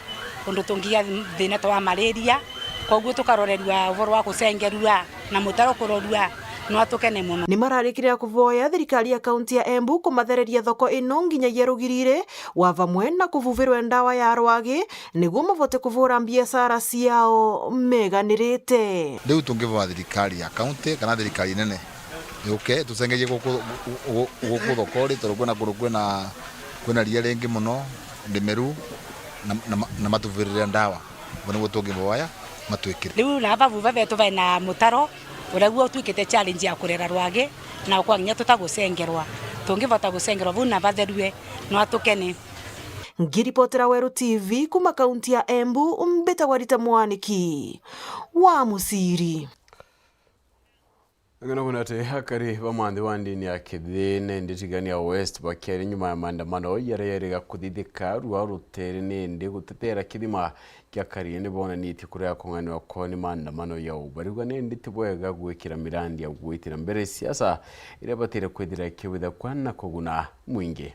undu tungigia thina twa malaria, koguo tukarorerua uvoro wa gucengerua na mutaro kurorua, no tukene mono. Ni mararikirira kuvoya thirikari ya kaunti ya Embu kumathereria thoko ino nginyagia rugiriri wa vamwe na kuvuvirwe ndawa ya rwagi, niguo mavote kuvura mbiacara ciao meganirite. Riu tungivoya thirikari ya kaunti kana thirikari nene yuke tucengerie guku, guku, guku thokori, tondu kwina kundu kwina, kwina ria ringi mono, ndimeru, na, na, na matuvirire ndawa. Uguo niguo tungivoya matwikire. Riu na aba vuva betu bena mutaro uria guo utwikite challenge ya kurera rwagi, na kwa nginya tutagucengerwa. Tungivota gucengerwa vau na batherue, no atukene. Ngiripotera Weru T V kuma kaunti ya Embu, mbitagwa Rita Mwaniki wa Musiri. Ng'ano kwina ati akari ba manthi wa ndini ya Kithii na Nditigania West bakiaria nyuma ya maandamano jaria jariga kuthithika rua rutere ni indi gutetera kithima kia Karie ni bonanitie kuria kung'anirwa kwao ni maandamano jau. Bariuga ni indi ti bwega gwikira mirandi ya gwitira mbere siasa iria batire kwithira ikiwitha kwa na kuguna mwingi.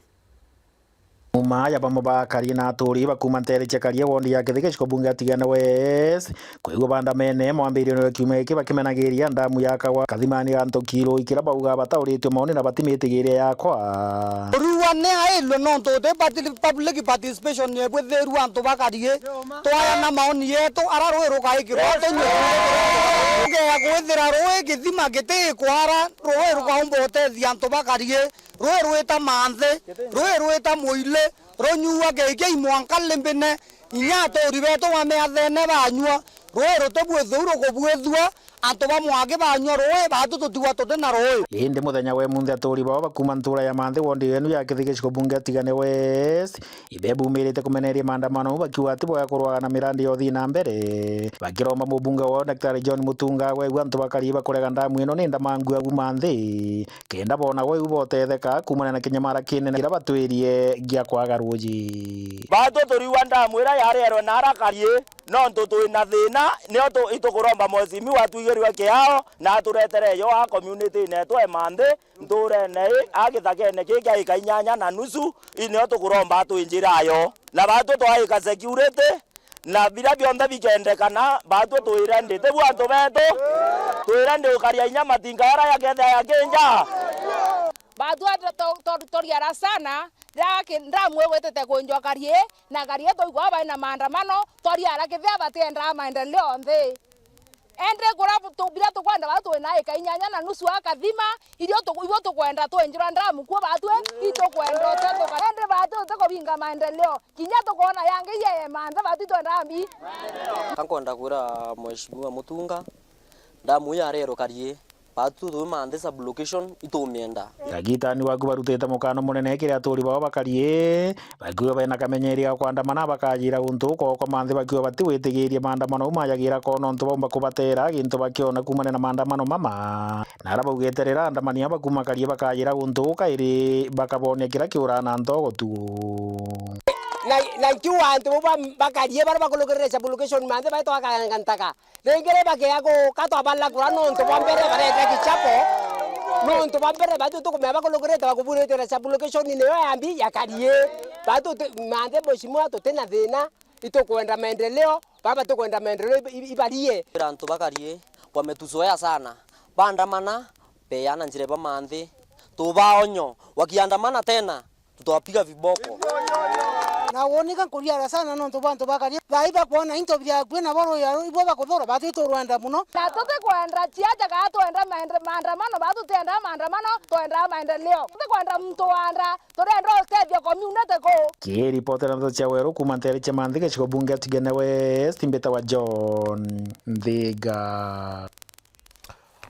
Nyuma ya bamwe ba akari na aturi ba kuuma nteere cia Karie wondi ya Kithii gicigo bunge ya Tigania West kwigua bandamene mwambiririo wa kiumia giki bakimenagiria ndamu ya Kagwa Kathimani Ganto Kirui kiria bauga batauritue maoni na batimitigiria yakwa. Rua ni ailwe nontu uti parti-, public participation ni bwithirua antu ba Karie twayana maoni yetu ara rui rugaikirwa tunyue tugeya kwithira rui githima giti kwara rui rukaumba utethia antu ba Karie. Rui rwita Manthi, rui rwita Muili, runyuua giki imwanka limbine, inya aturi betu ba miathene banyua, rui ruti bwithuu rukubwithua, antu ba Mwangi banyua rui, baatu tutigwa tuti na rui. Indi muthenya wa imunthi aturi bao ba kuuma ntuura ya Manthi wondi yenu ya Kithii gicigo bunge ya Tigania West, ibebumirite kumeneria maandamano bakiuga ati bwega kurwaga na mirandi ya uthii na mbere, bakiromba mubunge wao Daktari John Mutunga gwegua antu ba Karie bakurega ndamu ino ni ndamangu agu Manthi. Kenda boona gwe u botetheka kuumania na kinyamara kinene kiria batwirie gia kwaga ruuji. Baatwi turiua ndamu iria yarierwe na ara Karie, nontu twi na thiina, nio tu-, itukuromba mheshimiwa atwigirue kiao na aturetere yo a community-ini yetu e Manthi, ntuurene ii, a githakene kii kia ika inyanya na nusu, ii nio tukuromba atwinjire ayo. Na baatwi twaika security, na biria bionthe bikendekana, baatwi twire ndi, ti bu antu betu? Twire ndi ukaria inya matinga ara yakethia yakinja? Baatwi to-, to-, toriara sana, riria ki-, ndamu igwitite kunjwa Karie, na Karie twaigua bai na maandamano, twariara kithia batiendaa maendeleo nthi. Indi kuria tu-, biria tukwenda baa twina ika inyanya na nusu a Kathima, irio tu-, ibo tukwenda twinjirwa ndamu kuo baatwi itukwenda utethuka. Indi baatwi tutikubinga maendeleo. Kinya tukoona yangi iye Manthe, baatwi twendaa mbi. Nkwenda kwira Mheshimiwa Mutunga, ndamu ii yarierwe Karie, Batu twi Manthi sub-location itumienda. Kagitani waku barutite mukano munene kiri aturi bao bakari, bakiuga bena kamenyeri ga kwandamana bakajira guntu ukoko Manthi bakiuga batiwitigirie maandamano au majagira ko nontu baumba kubatera gintu bakiona kumania na maandamano mama. Na ara baugite rira andamani aba kuma kari bakajira guntu ukairi bakabonia kira kiura na ntogo tu. Na, na ikiuga antu bau ba-, bakari bara bakurukirire sub-location Manthi baitwa bakaganga ntaka. Ringi ri bakiaga guka twabalagura nontu bwa mbere barenda kichapo. Nontu bwa mbere batu tukumenya bakurukirite bakuburitira sub-location niyo yambi ya Karie. Batu tu-, Manthi mheshimiwa tutina thina, itukwenda maendeleo, baba tukwenda maendeleo iba-, iba-, ibarie. Antu ba Karie wametuzoea sana. Bandamana, beana njira ba Manthi. Tubaonyo, wakiandamana tena, tutawapiga viboko. Na wonika nkuriara sana nontu bwa antu ba Karie. Thaa ii bakwona into biria akui nabo ruya ibwe bakuthurwa, batu iturwenda muno. Na tutikwenda ciaja kana twenda maende-, maandamano, batu tutiendaa maandamano, twendaa maendeleo. Tutikwenda muntu wanda, turenda utethia community kuu. Kiripotera ndeto cia Weru kuma ntere cia Manthi gicigo bunge Tigania West, mbita wa John Nthiga.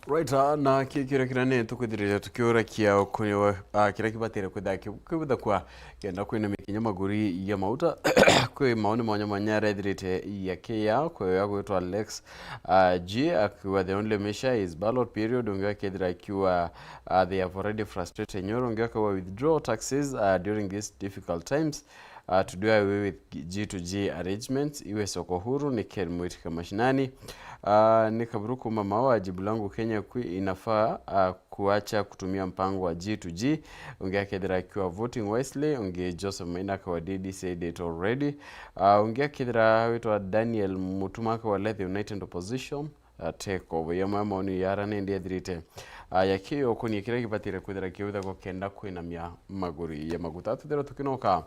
Right, ah, na ki-, kiuria kiria ni tukwithirite tukiurakia ukuni wa, ah, kiria kibatire kwithira ki-, kibutha kwa kenda kwinamia kinya maguri ya mauta. Kwi maoni mwanya mwanya arethirite yakiya, kwi uria gwitwa Alex, ah, G, akiuga the only measure is ballot period, ungi akethira akiuga, ah, they have already frustrated Nyoro, ungi akauga withdraw taxes, ah, during these difficult times. Uh, to do away with G to G arrangements, iwe soko huru, ni Ken Mwitika Mashinani. Uh, ni Kaburu kuma Maua, jibu langu Kenya kwi inafaa, uh, kuacha kutumia mpango wa G to G. Ungi akethira akiwa voting wisely, ungi Joseph Maina akawa D D said it already. Uh, ungi akethira witwa Daniel Mutuma akawa let the United Opposition, uh, take over. Iyo mwe maoni yara nindi ethirite. Uh, yakiyo kunie kiria gibatire kwithira kiutha gukenda kwinamia maguri ya maguta. Tuthirwa tukinoka.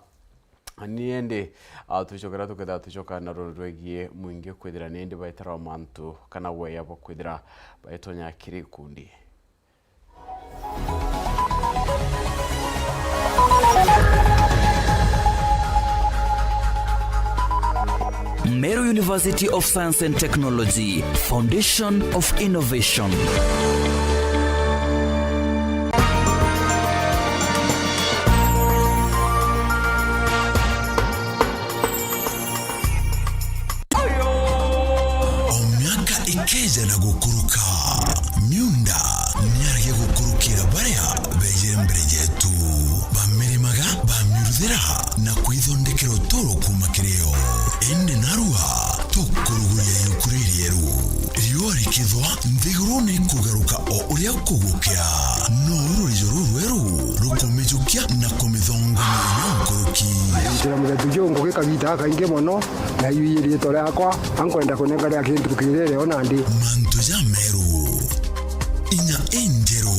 Ni indi, ah, twicokera tukethira twicoka na ruru rwegie mwingi kwithira ni indi baeterwa mantu kana weya bwa kwithira baetonya kiri ikundi. Meru University of Science and Technology, Foundation of Innovation. O miaka ikeeja na gukuruka, miunda niarege gukurukira baria beejire mbere yeetu. Bamirimaga, bamiruthira, na kwithondekera utuuro kuuma kiri yo. Indi narua tukuruguria iuku ririeru. Riua rikithwa, nthiguru ni ikugaruka o uria kugukia. No uu rurijo rurweru rukumijukia na kumithongonia inya nkuruki. Ntira muthetu juu ngugi kagiita gakaingi mono, na iu ii riitwa riakwa, ankwenda kunenkanira kintu kiriri o nandi. Mantu jameru, inya injeru,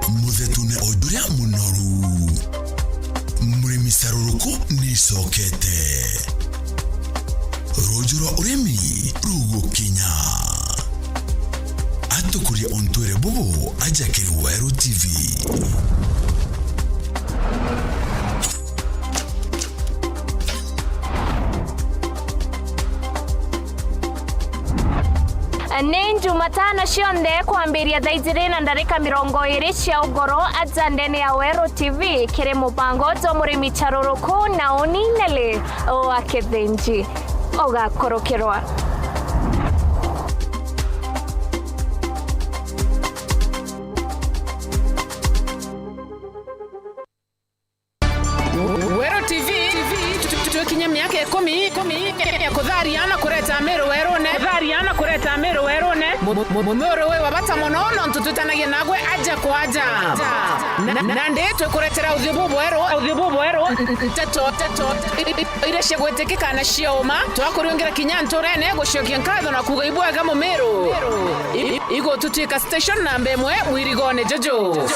muthetune o juria munoru. Murimi caruruku nicokete. Ruuju rwa urimi rugukinya. Atukuria untwire bubu aja kiri Weru T V. Ni Jumatano cionthe kwambiria thaa ijiri na ndarika mirongo iri cia ugoro aja ndene ya Weru T V kiri mubango jwa murimi caruruku na uni Nelly wa Kithinji. Ugakorokirwa. Weru T V, tu-, tu-, twikinya miaka ikumi, ikumi ya kutharia na kureta Meru werune. Kutharia na kureta Meru werune. Mu-, mu-, mu-, Mumiuri wi wa bata mono, nontu twitanagia nagwe aja kwa aja. Na, na, nandi twikuretera uthiu bubweru. Uthiu bubweru. N-, n-, nteto, nteto, i-, i-, iria cia gwitikika na cia uma. Twakuriungira kinya nturene, gucokia nkatho na kuuga ibwega Mumiru. I-, i-, igututwika station namba imwe mwirigone juju.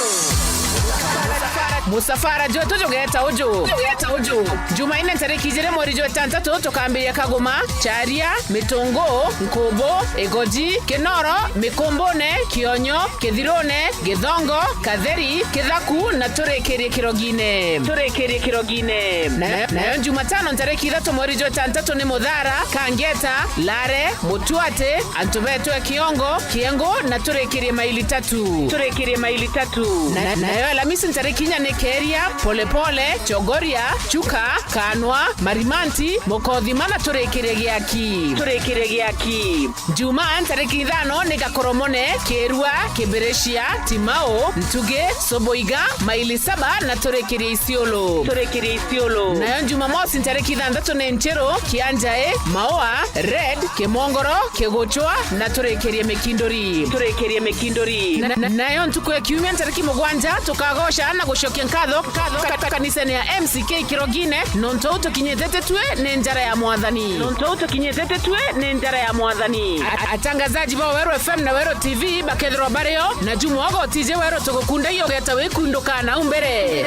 Musafara jwetu jugeta uju. Jugeta uju. Jumaine ntariki ijiri mweri jwa itantatu tukambiria Kaguma, Charia, Mitungu, Nkubu, Igoji, Kinoro, Mikumbune, Kionyo, Kithirune, Githongo, Katheri, Kithaku na turikirie Kirogine. Turikirie Kirogine. Na, nayo Jumatano ntariki ithatu mweri jwa itantatu ni Muthara, Kangeta, Lare, Mutuate, antu betu e Kiongo, Kiengu na turikirie Maili Tatu. Turikirie Maili Tatu. Na, nayo Alamisi ntariki inya ni Keria, Polepole, Chogoria, Chuka, Kanwa, Marimanti, Mukothima na turikirie Giaki. Turikirie Giaki. Jumaa ntariki ithano ni Gakoromone, Kirua, Kibiricia, Timau, Ntugi, Soboiga, Maili Saba na turikirie Isiolo. Turikirie Isiolo. Nayo Jumamosi ntariki ithanthatu ni Nchiru, Kianjai, Maua, Red, Kimongoro, Kiguchwa na turikirie Mikinduri. Turikirie Mikinduri. Na, na, nayo ntuku ya Kiumia ntariki mugwanja tukagoca na gucokia nkatho, nkatho ka, ka, kanisene ya M C K Kirogine, nontu uu tukinyitite tue ni njara ya Mwathani. Nontu uu tukinyitite tue ni njara ya Mwathani. A-, atangazaji ba Weru F M na Weru T V bakethirwa bario, na Juma ogo tije Weru tugukundagia ugeta wikunduka nau mbere.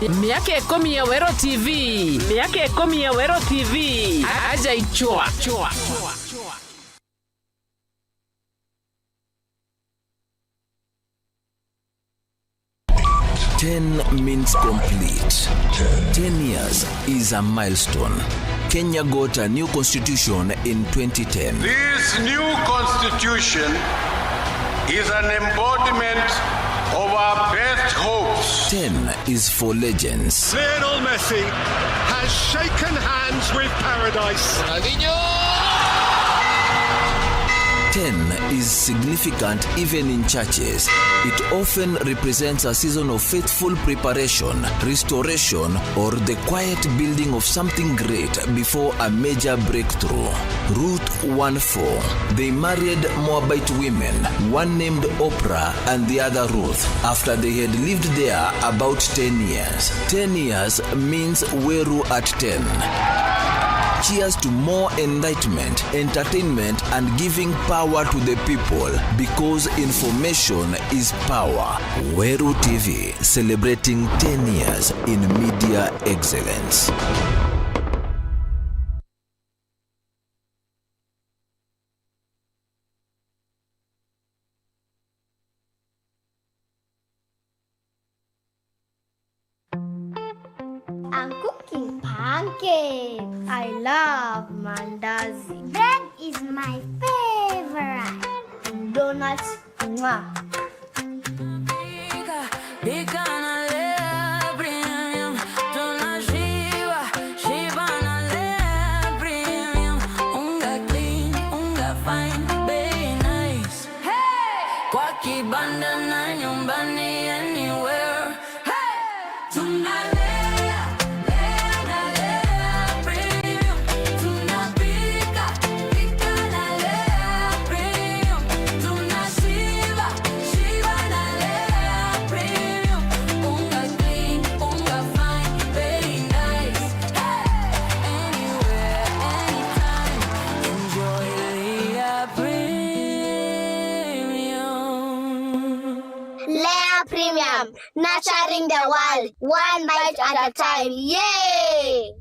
Miaka ikumi ya Weru T V. Miaka ikumi ya Weru T V. Aja ichwa. Ten means complete. Ten years is a milestone. Kenya got a new constitution in twenty ten. This new constitution is an embodiment of our best hopes. Ten is for legends. Lionel Messi has shaken hands with paradise. Ronaldinho! Ten is significant even in churches. It often represents a season of faithful preparation, restoration, or the quiet building of something great before a major breakthrough. Ruth one four. They married Moabite women, one named Oprah and the other Ruth, after they had lived there about ten years. Ten years means Weru at ten. Cheers to more enlightenment, entertainment, and giving power to the people, because information is power. Weru T V, celebrating ten years in media excellence. I'm cooking pancake. I love mandazi. Bread is my favorite. Donuts, mwah. Pika, pika na Lea Premium. Tunashiba, shiba na Lea Premium. Unga clean, unga fine, bei nice. Hey! Kwa kibanda na nyumbani, anywhere. Hey! Tunalea, lea na Lea Premium. Tunapika, pika na Lea Premium. Tunashiba, shiba na Lea Premium. Unga clean, unga fine, bei nice. Hey! Anywhere, anytime. Enjoy Lea Premium. Lea Premium, nurturing the world, one bite at a time. Yay!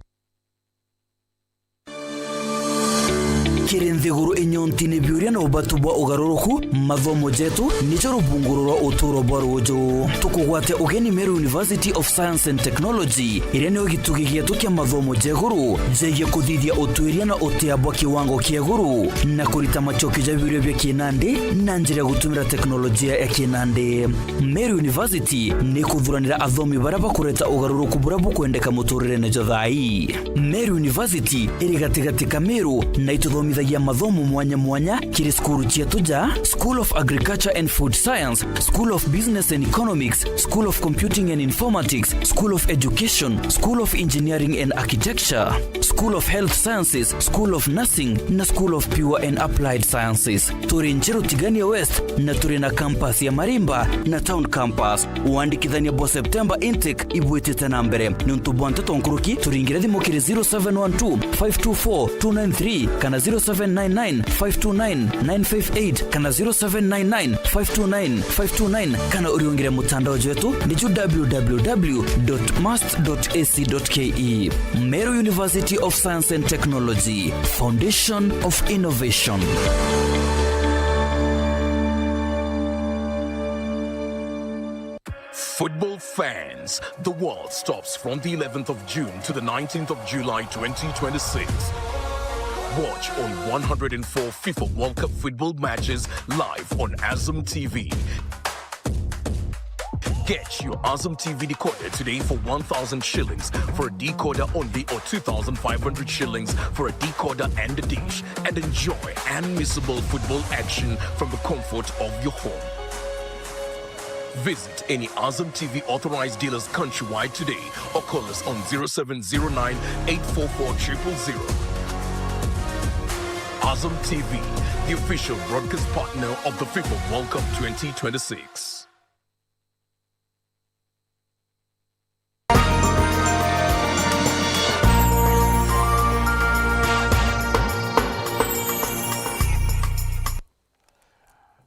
Kiri nthiguru inyontine biuria na ubatu bwa ugaruruku, mathomo jetu nijo rubunguru rwa uturo bwa ruuju. Tukugwatia ugeni Meru University of Science and Technology, iria niyo gitugi gietu kia mathomo ja iguru jegie kuthithia utuiria na utia bwa kiwango kia iguru, na kurita macokio ja biuria bia kinandi na njira ya gutumira teknolojia ya kinandi. Meru University ni ikuthuranira athomi baria bakureta ugaruruku buria bukwendeka muturirene jwa thaa ii. Meru University iri gatigati ka Meru na ituthomithagia mathomo mwanya mwanya kiri cukuru cietu ja School of Agriculture and Food Science, School of Business and Economics, School of Computing and Informatics, School of Education, School of Engineering and Architecture, School of Health Sciences, School of Nursing na School of Pure and Applied Sciences. Turi Njeru Tigania West na turi na campus ya Marimba na Town Campus. Wandikithania bwa September intake ibwitite na mbere. Niuntu bwa nteto nkuruki, turingire thimu kiri zero seven one two, five two four, two nine three kana zero seven one two, five two four, two nine three. seven nine nine, five two nine, nine five eight kana zero seven nine nine, five two nine, five two nine, kana uriungire mutandao jwetu ni ju w w w dot must dot a c dot k e. Meru University of Science and Technology, foundation of innovation. Football fans, the world stops from the eleventh of June to the nineteenth of July twenty twenty-six. Watch all one hundred and four FIFA World Cup football matches live on Azam T V. Get your Azam T V decoder today for one thousand shillings for a decoder only, or two thousand five hundred shillings for a decoder and a dish, and enjoy unmissable football action from the comfort of your home. Visit any Azam T V authorized dealers countrywide today or call us on zero seven zero nine, eight four four, triple zero. Azam T V, the official broadcast partner of the FIFA World Cup twenty twenty-six.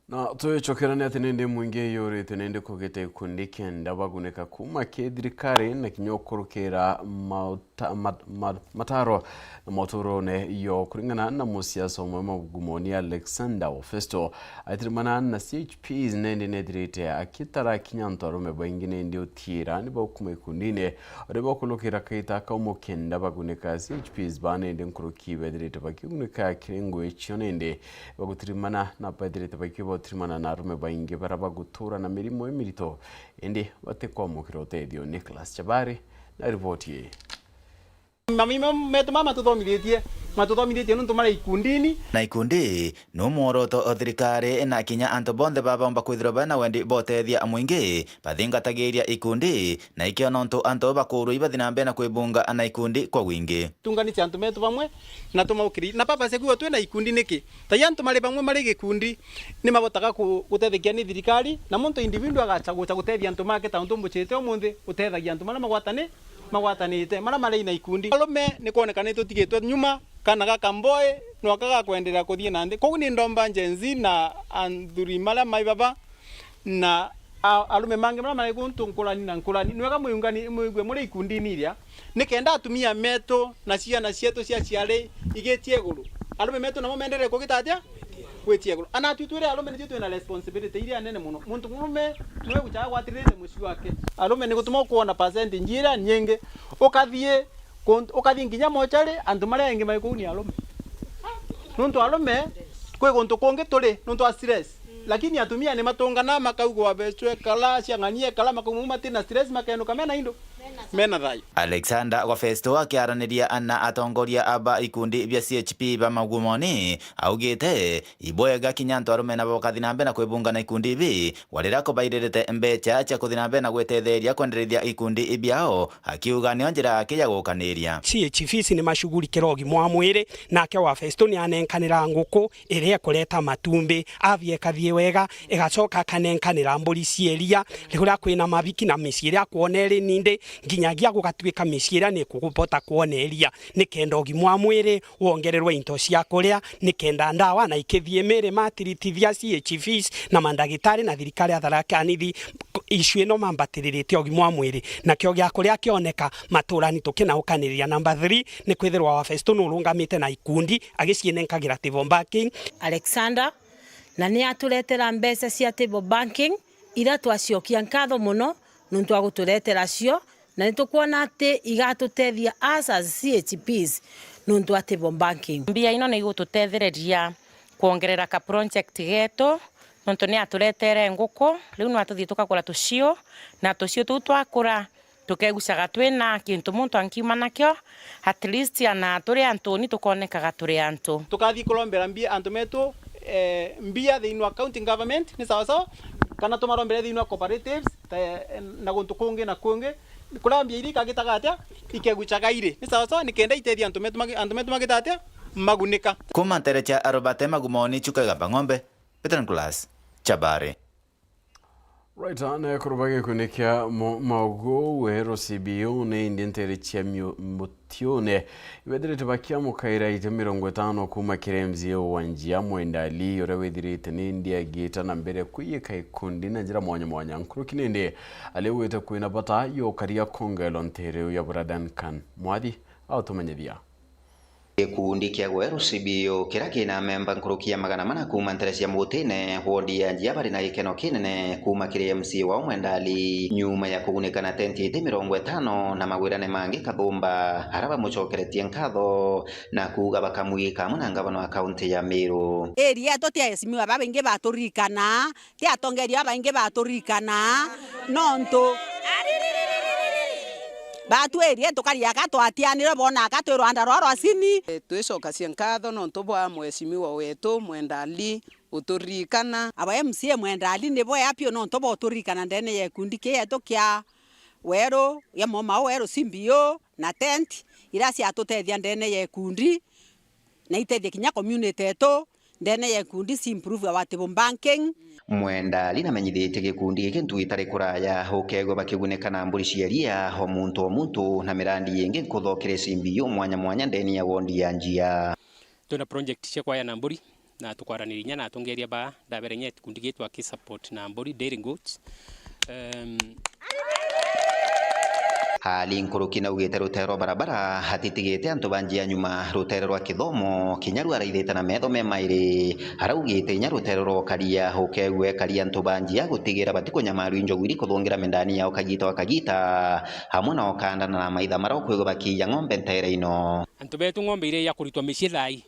Na twicokerane ati nindi mwingi yurite nindi kugite ikundi kenda bagunika kuma ki thirikari na kinya ukurukira mauta-, ma-, ma-, mataro na moturone yo kuringana na musiasa umwe Magumoni Alexander Wafesto. Aitirimana na C H Ps nindi nethirite akitara kinya antu arume baingi nindi utiira ni baukuma ikundine uri bakulukira kaita kau mukenda bagunika. C H Ps ba nindi nkuruki bethirite bakiunika kiri ngui cio nindi bagutirimana na bethirite bakiuba utirimana na arume baingi bara bagutura na mirimo imirito indi batikwamukira utethio. Nicholas Chabari na riboti ii. Mami ma-, metu mama matuthomithitie, matuthomithitie nuntu mari ikundini. Na ikundi no mworoto o thirikari na kinya antu bonthe babomba kwithirwa bena wendi botethia mwingi bathingatagiria ikundi, na ikio nontu antu bakurwa ibathi na mbere na kwibunga na ikundi kwa wingi. Tunganisha antu metu bamwe na tumaukiri. Na papa seku twi na ikundi niki? Tai antu mari bamwe mari gikundi ni mabotaga ku-, gutethekia ni thirikari, na muntu individual agacha gucha gutethia antu make ta untu mbuchite umunthi utethagia antu mara magwatani magwatanite, mara mari na ikundi. Arume ni kwoneka ni tutigitwe nyuma, kana gaka mboi nwaka gakwenderea kuthii na nthi. Koguo ni ndomba Gen Z na anthuri maria mai baba na a-, arume mangi maria mari guntu nkurani na nkurani, nwega mwiungani-, mwigue muri ikundini iria, nikenda atumia metu na ciana cietu cia ciari igitie iguru, arume metu namo menderee kugita atia? Gwitia iguru. Ana atwi twire arume nitwi twina responsibility iria nene muno. Muntu murume niwe guchaga gwatirite mucii wake. Arume ni gutuma ukwona percentage iria nyingi. Ukathii kun-, ukathii nginya mochari, antu maria engi mai kuu ni arume. Nuntu arume kwi guntu kungi turi nuntu wa stress. Lakini atumia ni matungana makaugwa becwe kala, ciang'anie kala, makauma matina stress, makenuka mena indo, mena thayu. Alexander Gofesto akiaraniria na atongoria ba ikundi bia C H P ba Magumoni, augite ibwega kinya antu arume nabo bakathi na mbere na kwibunga na ikundi ibi, warira kubairirite mbecha cia kuthi na mbere na gwetetheria kwenderethia ikundi ibiao, akiuga nio njira yake ya gukaniria. C H Ps ni mashughurikira ugima wa mwiri, nake Wafesto ni anenkanira nguku iria ikureta matumbi, athie ikathie wega, igacoka akanenkanira mburi cia iria, riria kwina mabiki na micii iria akwona iri nindi, nginyagia gugatuika micii iria ni ikubota kwona iria, nikenda ugima wa mwiri wongererwe into cia kuria, nikenda ndawa na ikithie miri matiritithia C H Vs na mandagitari na thirikari ya Tharaka Nithi issue ino mambatiriritie ugima wa mwiri, nakio gia kuria kioneka maturani tukinaukaniria. Number three, ni kwithirwa Wafesto nurungamite na ikundi agicienenkagira table banking. Alexander, na ni aturetera mbeca cia table banking, iria twacokia nkatho muno nuntu wa guturetera cio, na ni tukwona ati igatutethia us as C H Ps nuntu wa table banking. Mbia ino ni igututethereria kwongerera ka project getu, nontu ni aturetere nguku, riu no atuthii tukagura tucio, na tucio tuu twakura, tukegucaga twina kintu muntu ankiuma nakio, at least ana turi antuni tukonekaga turi antu. Tukathi kurombera mbia antu metu, eh, mbia thiini wa county government, ni sawa sawa, kana tumarombere thiini wa cooperatives, ta, eh, na guntu kungi na kungi, kuria mbia iria ikagitaga atia, ikegucaga iri, ni sawa sawa, nikenda itethia antu metu magi-, antu metu magita atia, magunika. Kuma ntere cia Robert Magumoni, Chuka Igamba Ng'ombe, Peter Nicholas Chabari. Right, na ekuru ba gikundi kia mo-, maugu Weru C B U ni indi ntere cia miu-, mutiune ibethirite bakiamukaira ite mirongo itano kuuma kiri M C A wa Njia Mwenda Ali, uria withirite ni indi agiita na mbere kwiyika ikundi na njira mwanya mwanya. Nkuruki nindi aliugite kwina bata yukaria kongelo ntere ya bura Duncan Mwathi autumenyithia. Gikundi kia Gweru C B U, kiria kina memba nkuruki ya magana mana kuuma ntere cia Mutine, wondi ya Njia, bari na gikeno kinene kuuma kiri M C A wao Mwenda Ali, nyuma ya kugunika na tenti iti mirongo itano na magwirane mangi kathumba, aria bamucokeretie nkatho na kuuga bakamwika amwe na ngavana wa kaunti ya Meru. Area yetu ti aheshimiwa babaingi baturirikana, ti atongeria babaingi baturirikana, nontu batwirie tukari aka twatianire, bona aka twi rwanda rwa rwacini. E, twicokacia nkatho nontu bwa mheshimiwa wetu Mwenda Ali uturirikana. Aba M C A Mwenda Ali ni bwea piu nontu bwa uturirikana ndene ya gikundi kii yetu kia Weru, ya Momau Weru C B U na tent iria ciatutethia ndene ya gikundi. Na itethie kinya community yetu ndene ya ikundi ci improve our table banking. Mwenda Ali namenyithitie gikundi giki ntuku itari kuraya ukeegwa bakigunika na mburi cia iria o muntu o muntu na mirandi ingi nkutho kiri C B U mwanya mwanya ndene ya wondi ya Njia. Twina project cia kwaya na mburi na tukwaraniria inya na atongeria ba ndabere inya gikundi gitwa ki support na mburi, dairy goats. Em, Ali nkuruki naugite rutere rwa barabara atitigite antu ba Njia nyuma, rutere rwa kithomo kinya rwaraithite na metho me mairi. Araugite inya rutere rwa ukaria ukegua ekari antu ba Njia gutigira batikunyamarua i njogu iri kuthungira mindani yao kagita wa kagita, amwe na ukandana na maitha maria ukwigua bakiiya ng'ombe ntere ino. Antu betu ng'ombe iria ya kuritwa micii thaa ii.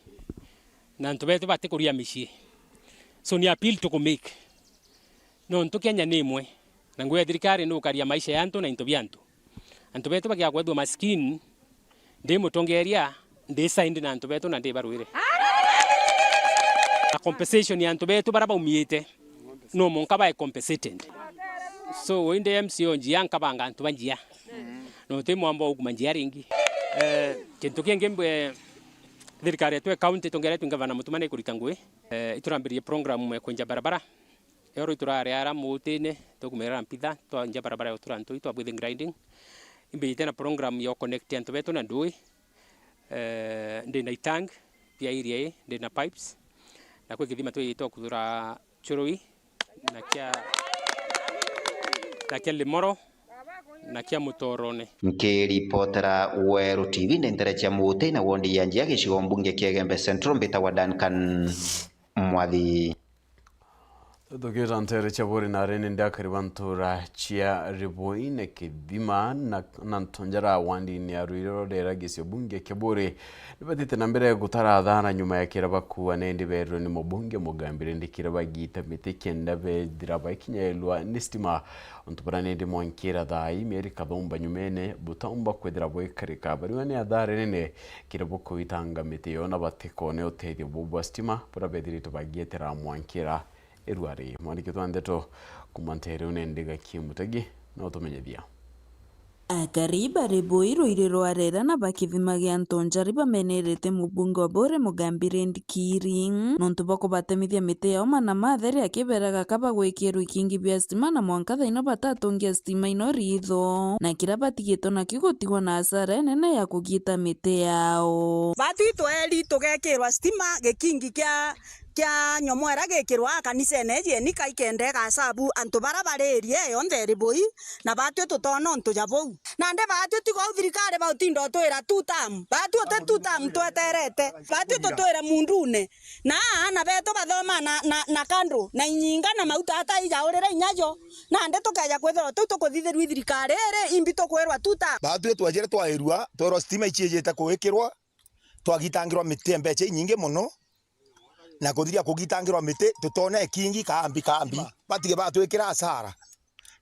Na antu betu batikuria micii. So ni appeal tuku make. Nontu Kenya ni imwe. Na ngugi ya thirikari ni gukaria maisha ya antu na into bia antu. Antu betu bakiaga kwethua maskini, ndi mutongeria, ndi signed na antu betu na ndi barwire. Na compensation ya antu betu bara baumiite, no monka bae compensated. So, indi M C A o Njia nkabanga antu ba Njia. Na uti mwamba uguma Njia ringi. Eh, kintu kingi mbwe, thirikari yetu ya county tongeretwe ngavana Mutuma ni kurita ngui. Eh, iturambiririe program ya kwenja barabara. Ero iturari ara Mutine, tukumirira mpitha, twanjia barabara ya gutura ntui, twa bwithe grinding. Imbijite na program ya connect antu betu na ndui. Eh, ndi na itank bia iria ii, ndi na pipes. Na kwi kithima twijite kuthura Churui, na kia, na kia Limoro, na kia Mutorone. Nkiripotera Weru T V ndi ntere cia Mutine, wondi ya Njia, gicigo mbunge kia Igembe Central, mbitagwa Duncan Mwathi. Tukiita ntere cia buri na arene ndi akari ba ntura cia Ribui na Kithima na, na Ntonjara wandini ya Rwiriro rera gicigo bunge kia Buri nibatite na mbere gutara thara nyuma ya kira bakua nendi berwe ni mubunge Mugambire ndi kira bagita miti kenda bethira baikinyairwa ni stima. Untu bura nendi mwankira thaa ii mieri kathumba nyumene butaumba kwithira bwikarika. Bariwa ni athara nene kira bukuitanga miti yo na batikone utethio bu bwa stima bura bethirite bagietera mwankira. Irwari. Mwandiki twa ndeto kuma ntere une Ndiga Kimutegi na utumenyithia. Akari bari Bui rwiri rwa rera na bakithima gia Ntonjari bamenerete mubunge wa Buri Mugambi Red Kiri nontu bwa kubatemithia miti yao mana matheri akiberaga ka bagwikirwa ikingi bia stima na mwanka thaino batatungia stima ino ritho na kira batigitwe nakio gutigwa na asara enene ya kugita miti yao. Batwi tweri tugekirwa stima gikingi kia kia nyomo iria gikirwa kanisene iji eni kaikenda igacabu antu bara bari area yonthe iri Bui, na batwi tutona untu ja buu. Nandi batwi tiga u thirikari bautinda utwira two term. Batwi uti two term tweterete. Batwi tutwire mundune. Na aana betu bathoma na, na, na kando, na inyinga na mauta ata ijaurire inyajo. Nandi tukeja kwithirwa tiu tukuthithirua i thirikari iri, imbi tukwirwa two term. Batwi twejire twairua, twirwa stima iciijite kuikirwa, twagitangirwa miti mbeca inyingi mono. Na kuthiria kugitangirwa miti, tutone kingi kaambi kaambi. Batige batwikira asara.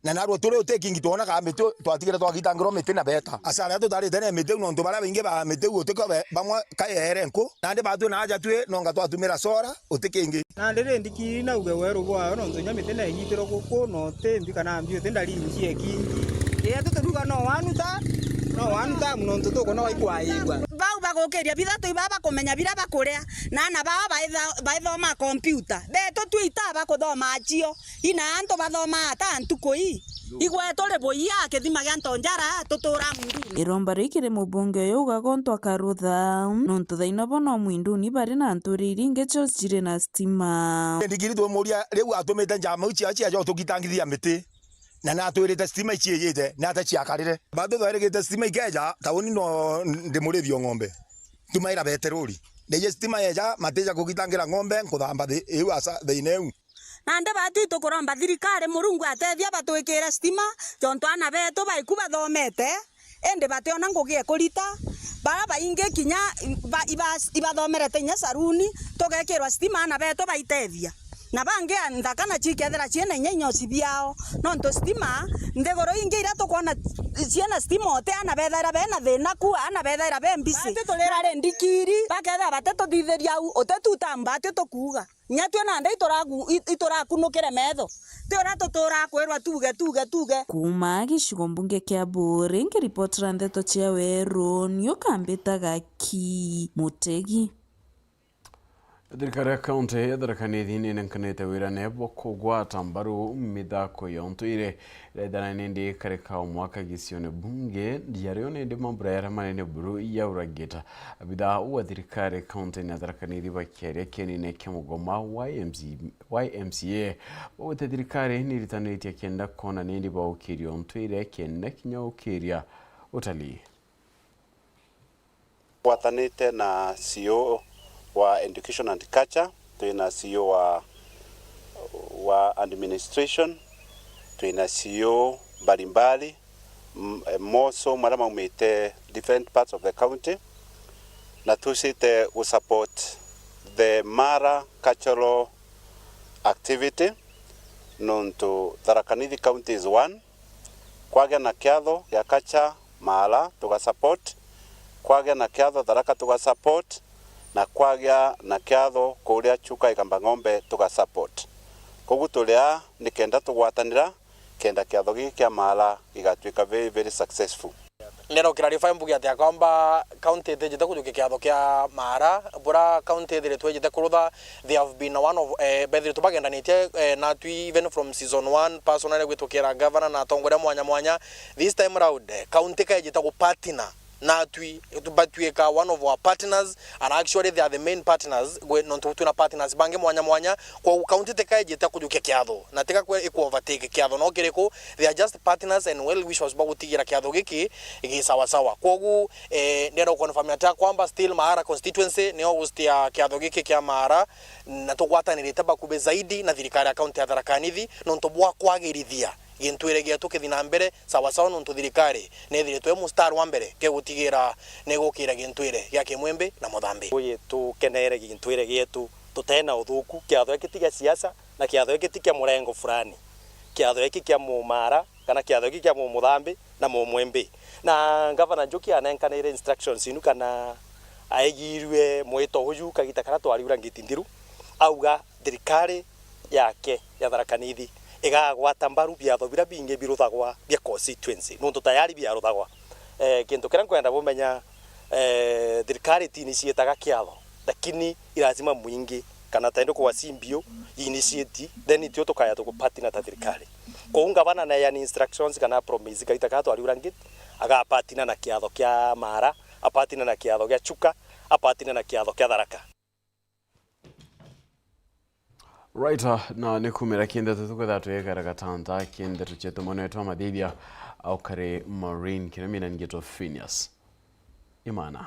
Na narua turi uti kingi twona ka miti, twatigire twagitangirwa miti na beta. Asara ya tutarite ni miti, nontu baria baingi ba miti, uti ko be-, bamwe kayeere nku. Nandi batwi na aja twi, nonga twatumira sora, uti kingi. Nandi ri ndikiri nauge weru bwayo, nontu inya miti na inyitirwe guku, na uti mbi kana mbi, uti ndari injie kingi. Ii, tuturuga no wanuta, No one time nontu tukwona waikwaigua. Bau bagukiria bithatu ibaa bakumenya biria bakuria, na ana bao baitha-, baithoma kompiuta. Betu twi ita bakuthoma achio, ina antu bathoma ata ntuku ii? Igwe turi buia kithima gia ntonjara, tutura mwinduni. Iromba rikiri mubunge uyu ugagontwa Karutha, nontu thaino bo no mwinduni bari na nturiri ingi cio ciri na stima. Ndigiri tumuria riu atumite njama iu ciao ciaja utukitangithia miti. Na natwirite stima iciijite, nata ciakarire. Bado twairigite stima ikeja, tauni no ndimurithio ng'ombe. Tumaira beterori. Ndeje stima yeja, matija kugitangira ng'ombe, nkuthamba thi-, iu asa, thiina iu. Nandi batu itukuromba thirikari Murungu atethia batwikire stima, jontu ana betu baiku bathomete, indi bationa ngugi ekurita. Bara baingi kinya iba-, iba-, ibathomerete inya saruni, tugekirwa stima ana betu baitethia. Na bangi nthaka nacio ikethira ciina inya inyosi biao. Nontu stima, nthiguru ingi iria tukwona ciina stima uti ana bethaira bena thina ku, ana bethaira be mbisi. Bati turi ari ndikiri, bakethira batituthithiria au, utituta mbati tukuuga. Inya twi nandi ituragu-, i-, iturakunukire metho. Ti uria tuturaa kwirwa tuuge, tuuge, tuuge. Kuuma gicigo mbunge kia Buuri, nkiripotera ndeto cia Weru, ni ukambita Gaki Mutegi. Thirikari ya kaunti ya Tharaka Nithi ninenkanite wira nebo kugwata mbaru mithako ya untuire iria ithanani ndi ikarika o mwaka gicione bunge, yario nindi mambura yaria manene buru ya uragita. Abitha wa thirikari kaunti ya Tharaka Nithi bakiaria kienine kia mugoma wa M C, wa M C A, baugite thirikari niritanitie kenda kona nindi baukiria untuire kenda kinya ukiria utalii. Gwatanite na C E O wa Education and Culture, twina C E O wa, wa Administration, twina C E O mbalimbali, m-, eh, moso maria maumite different parts of the county, na tucite gu support the Mara cultural activity, nontu Tharaka Nithi County is one, kwagia na kiatho gia kacha Maara tuga support, kwagia na kiatho Tharaka tuga support, na kwagia na kiatho kuria Chuka Igamba Ng'ombe tuga support. Kogu turi aa nikenda tugwatanira, kenda kiatho giki kia Maara gigatuika very, very successful. Ndenda gukirarify mbuge ati akomba county itijite kujukia kiatho kia Maara, bura county ithiritwe ijite kurutha, they have been one of, eh, bethiritwe bagendanitie, eh, natwi even from season one, personally gwitukira governor na atongoria mwanya mwanya. This time round, eh, county kaijite gupartner natwi, batuika one of our partners, and actually they are the main partners, gwe, nontu twina partners bangi mwanya mwanya, kwa county tikaijite kujukia kiatho, na tika kwe iku overtake kiatho no kiriku, they are just partners and well wishers ba gutigira kiatho giki gi sawa sawa. Kwogu, eh, ndenda guconfirm ati kwamba still Maara constituency nio gustia kiatho giki kia Maara, na tugwatanirite bakubi zaidi na thirikari ya county ya Tharaka Nithi, nontu bwa kwagirithia gintwire gietu kithi na mbere sawa sawa, nontu thirikari nithiritwe mustari wa mbere ke gutigira nigukira gintwire gia Kimwimbi na Muthambi. Uye tukenere gintwire gietu tutena uthuku, kiatho giki ti gia siasa, na kiatho giki ti kia murengo fulani. Kiatho giki kia Mumara, kana kiatho giki kia Mumuthambi na Mumwimbi. Na Ngavana Njuki anenkanire instructions inu kana aigirue mwito uyu kagita karia twariura ngiti nthiru, auga thirikari yake ya Tharaka Nithi igagwata mbaru biatho biria bingi biruthagwa bia constituency, nontu tayari biaruthagwa. Eh, kintu kiria nkwenda bumenya, eh, thirikari ti initiataga kiatho, lakini i lazima mwingi kana tende kwa C B O initiate, then itio tukaya tukupartner ta thirikari. Kou ngavana naye ani instructions kana promise kaita ka twariura ngiti, agapartner na kiatho kia Maara, apartner na kiatho kia Chuka, apartner na kiatho kia Tharaka. Right, uh, na ni kumira kindeto tukwetha twigara gatanta kindeto cietu mwana wetu wa Mathithia, au kari Maureen Kiremi na ningitwa Phineas Imana.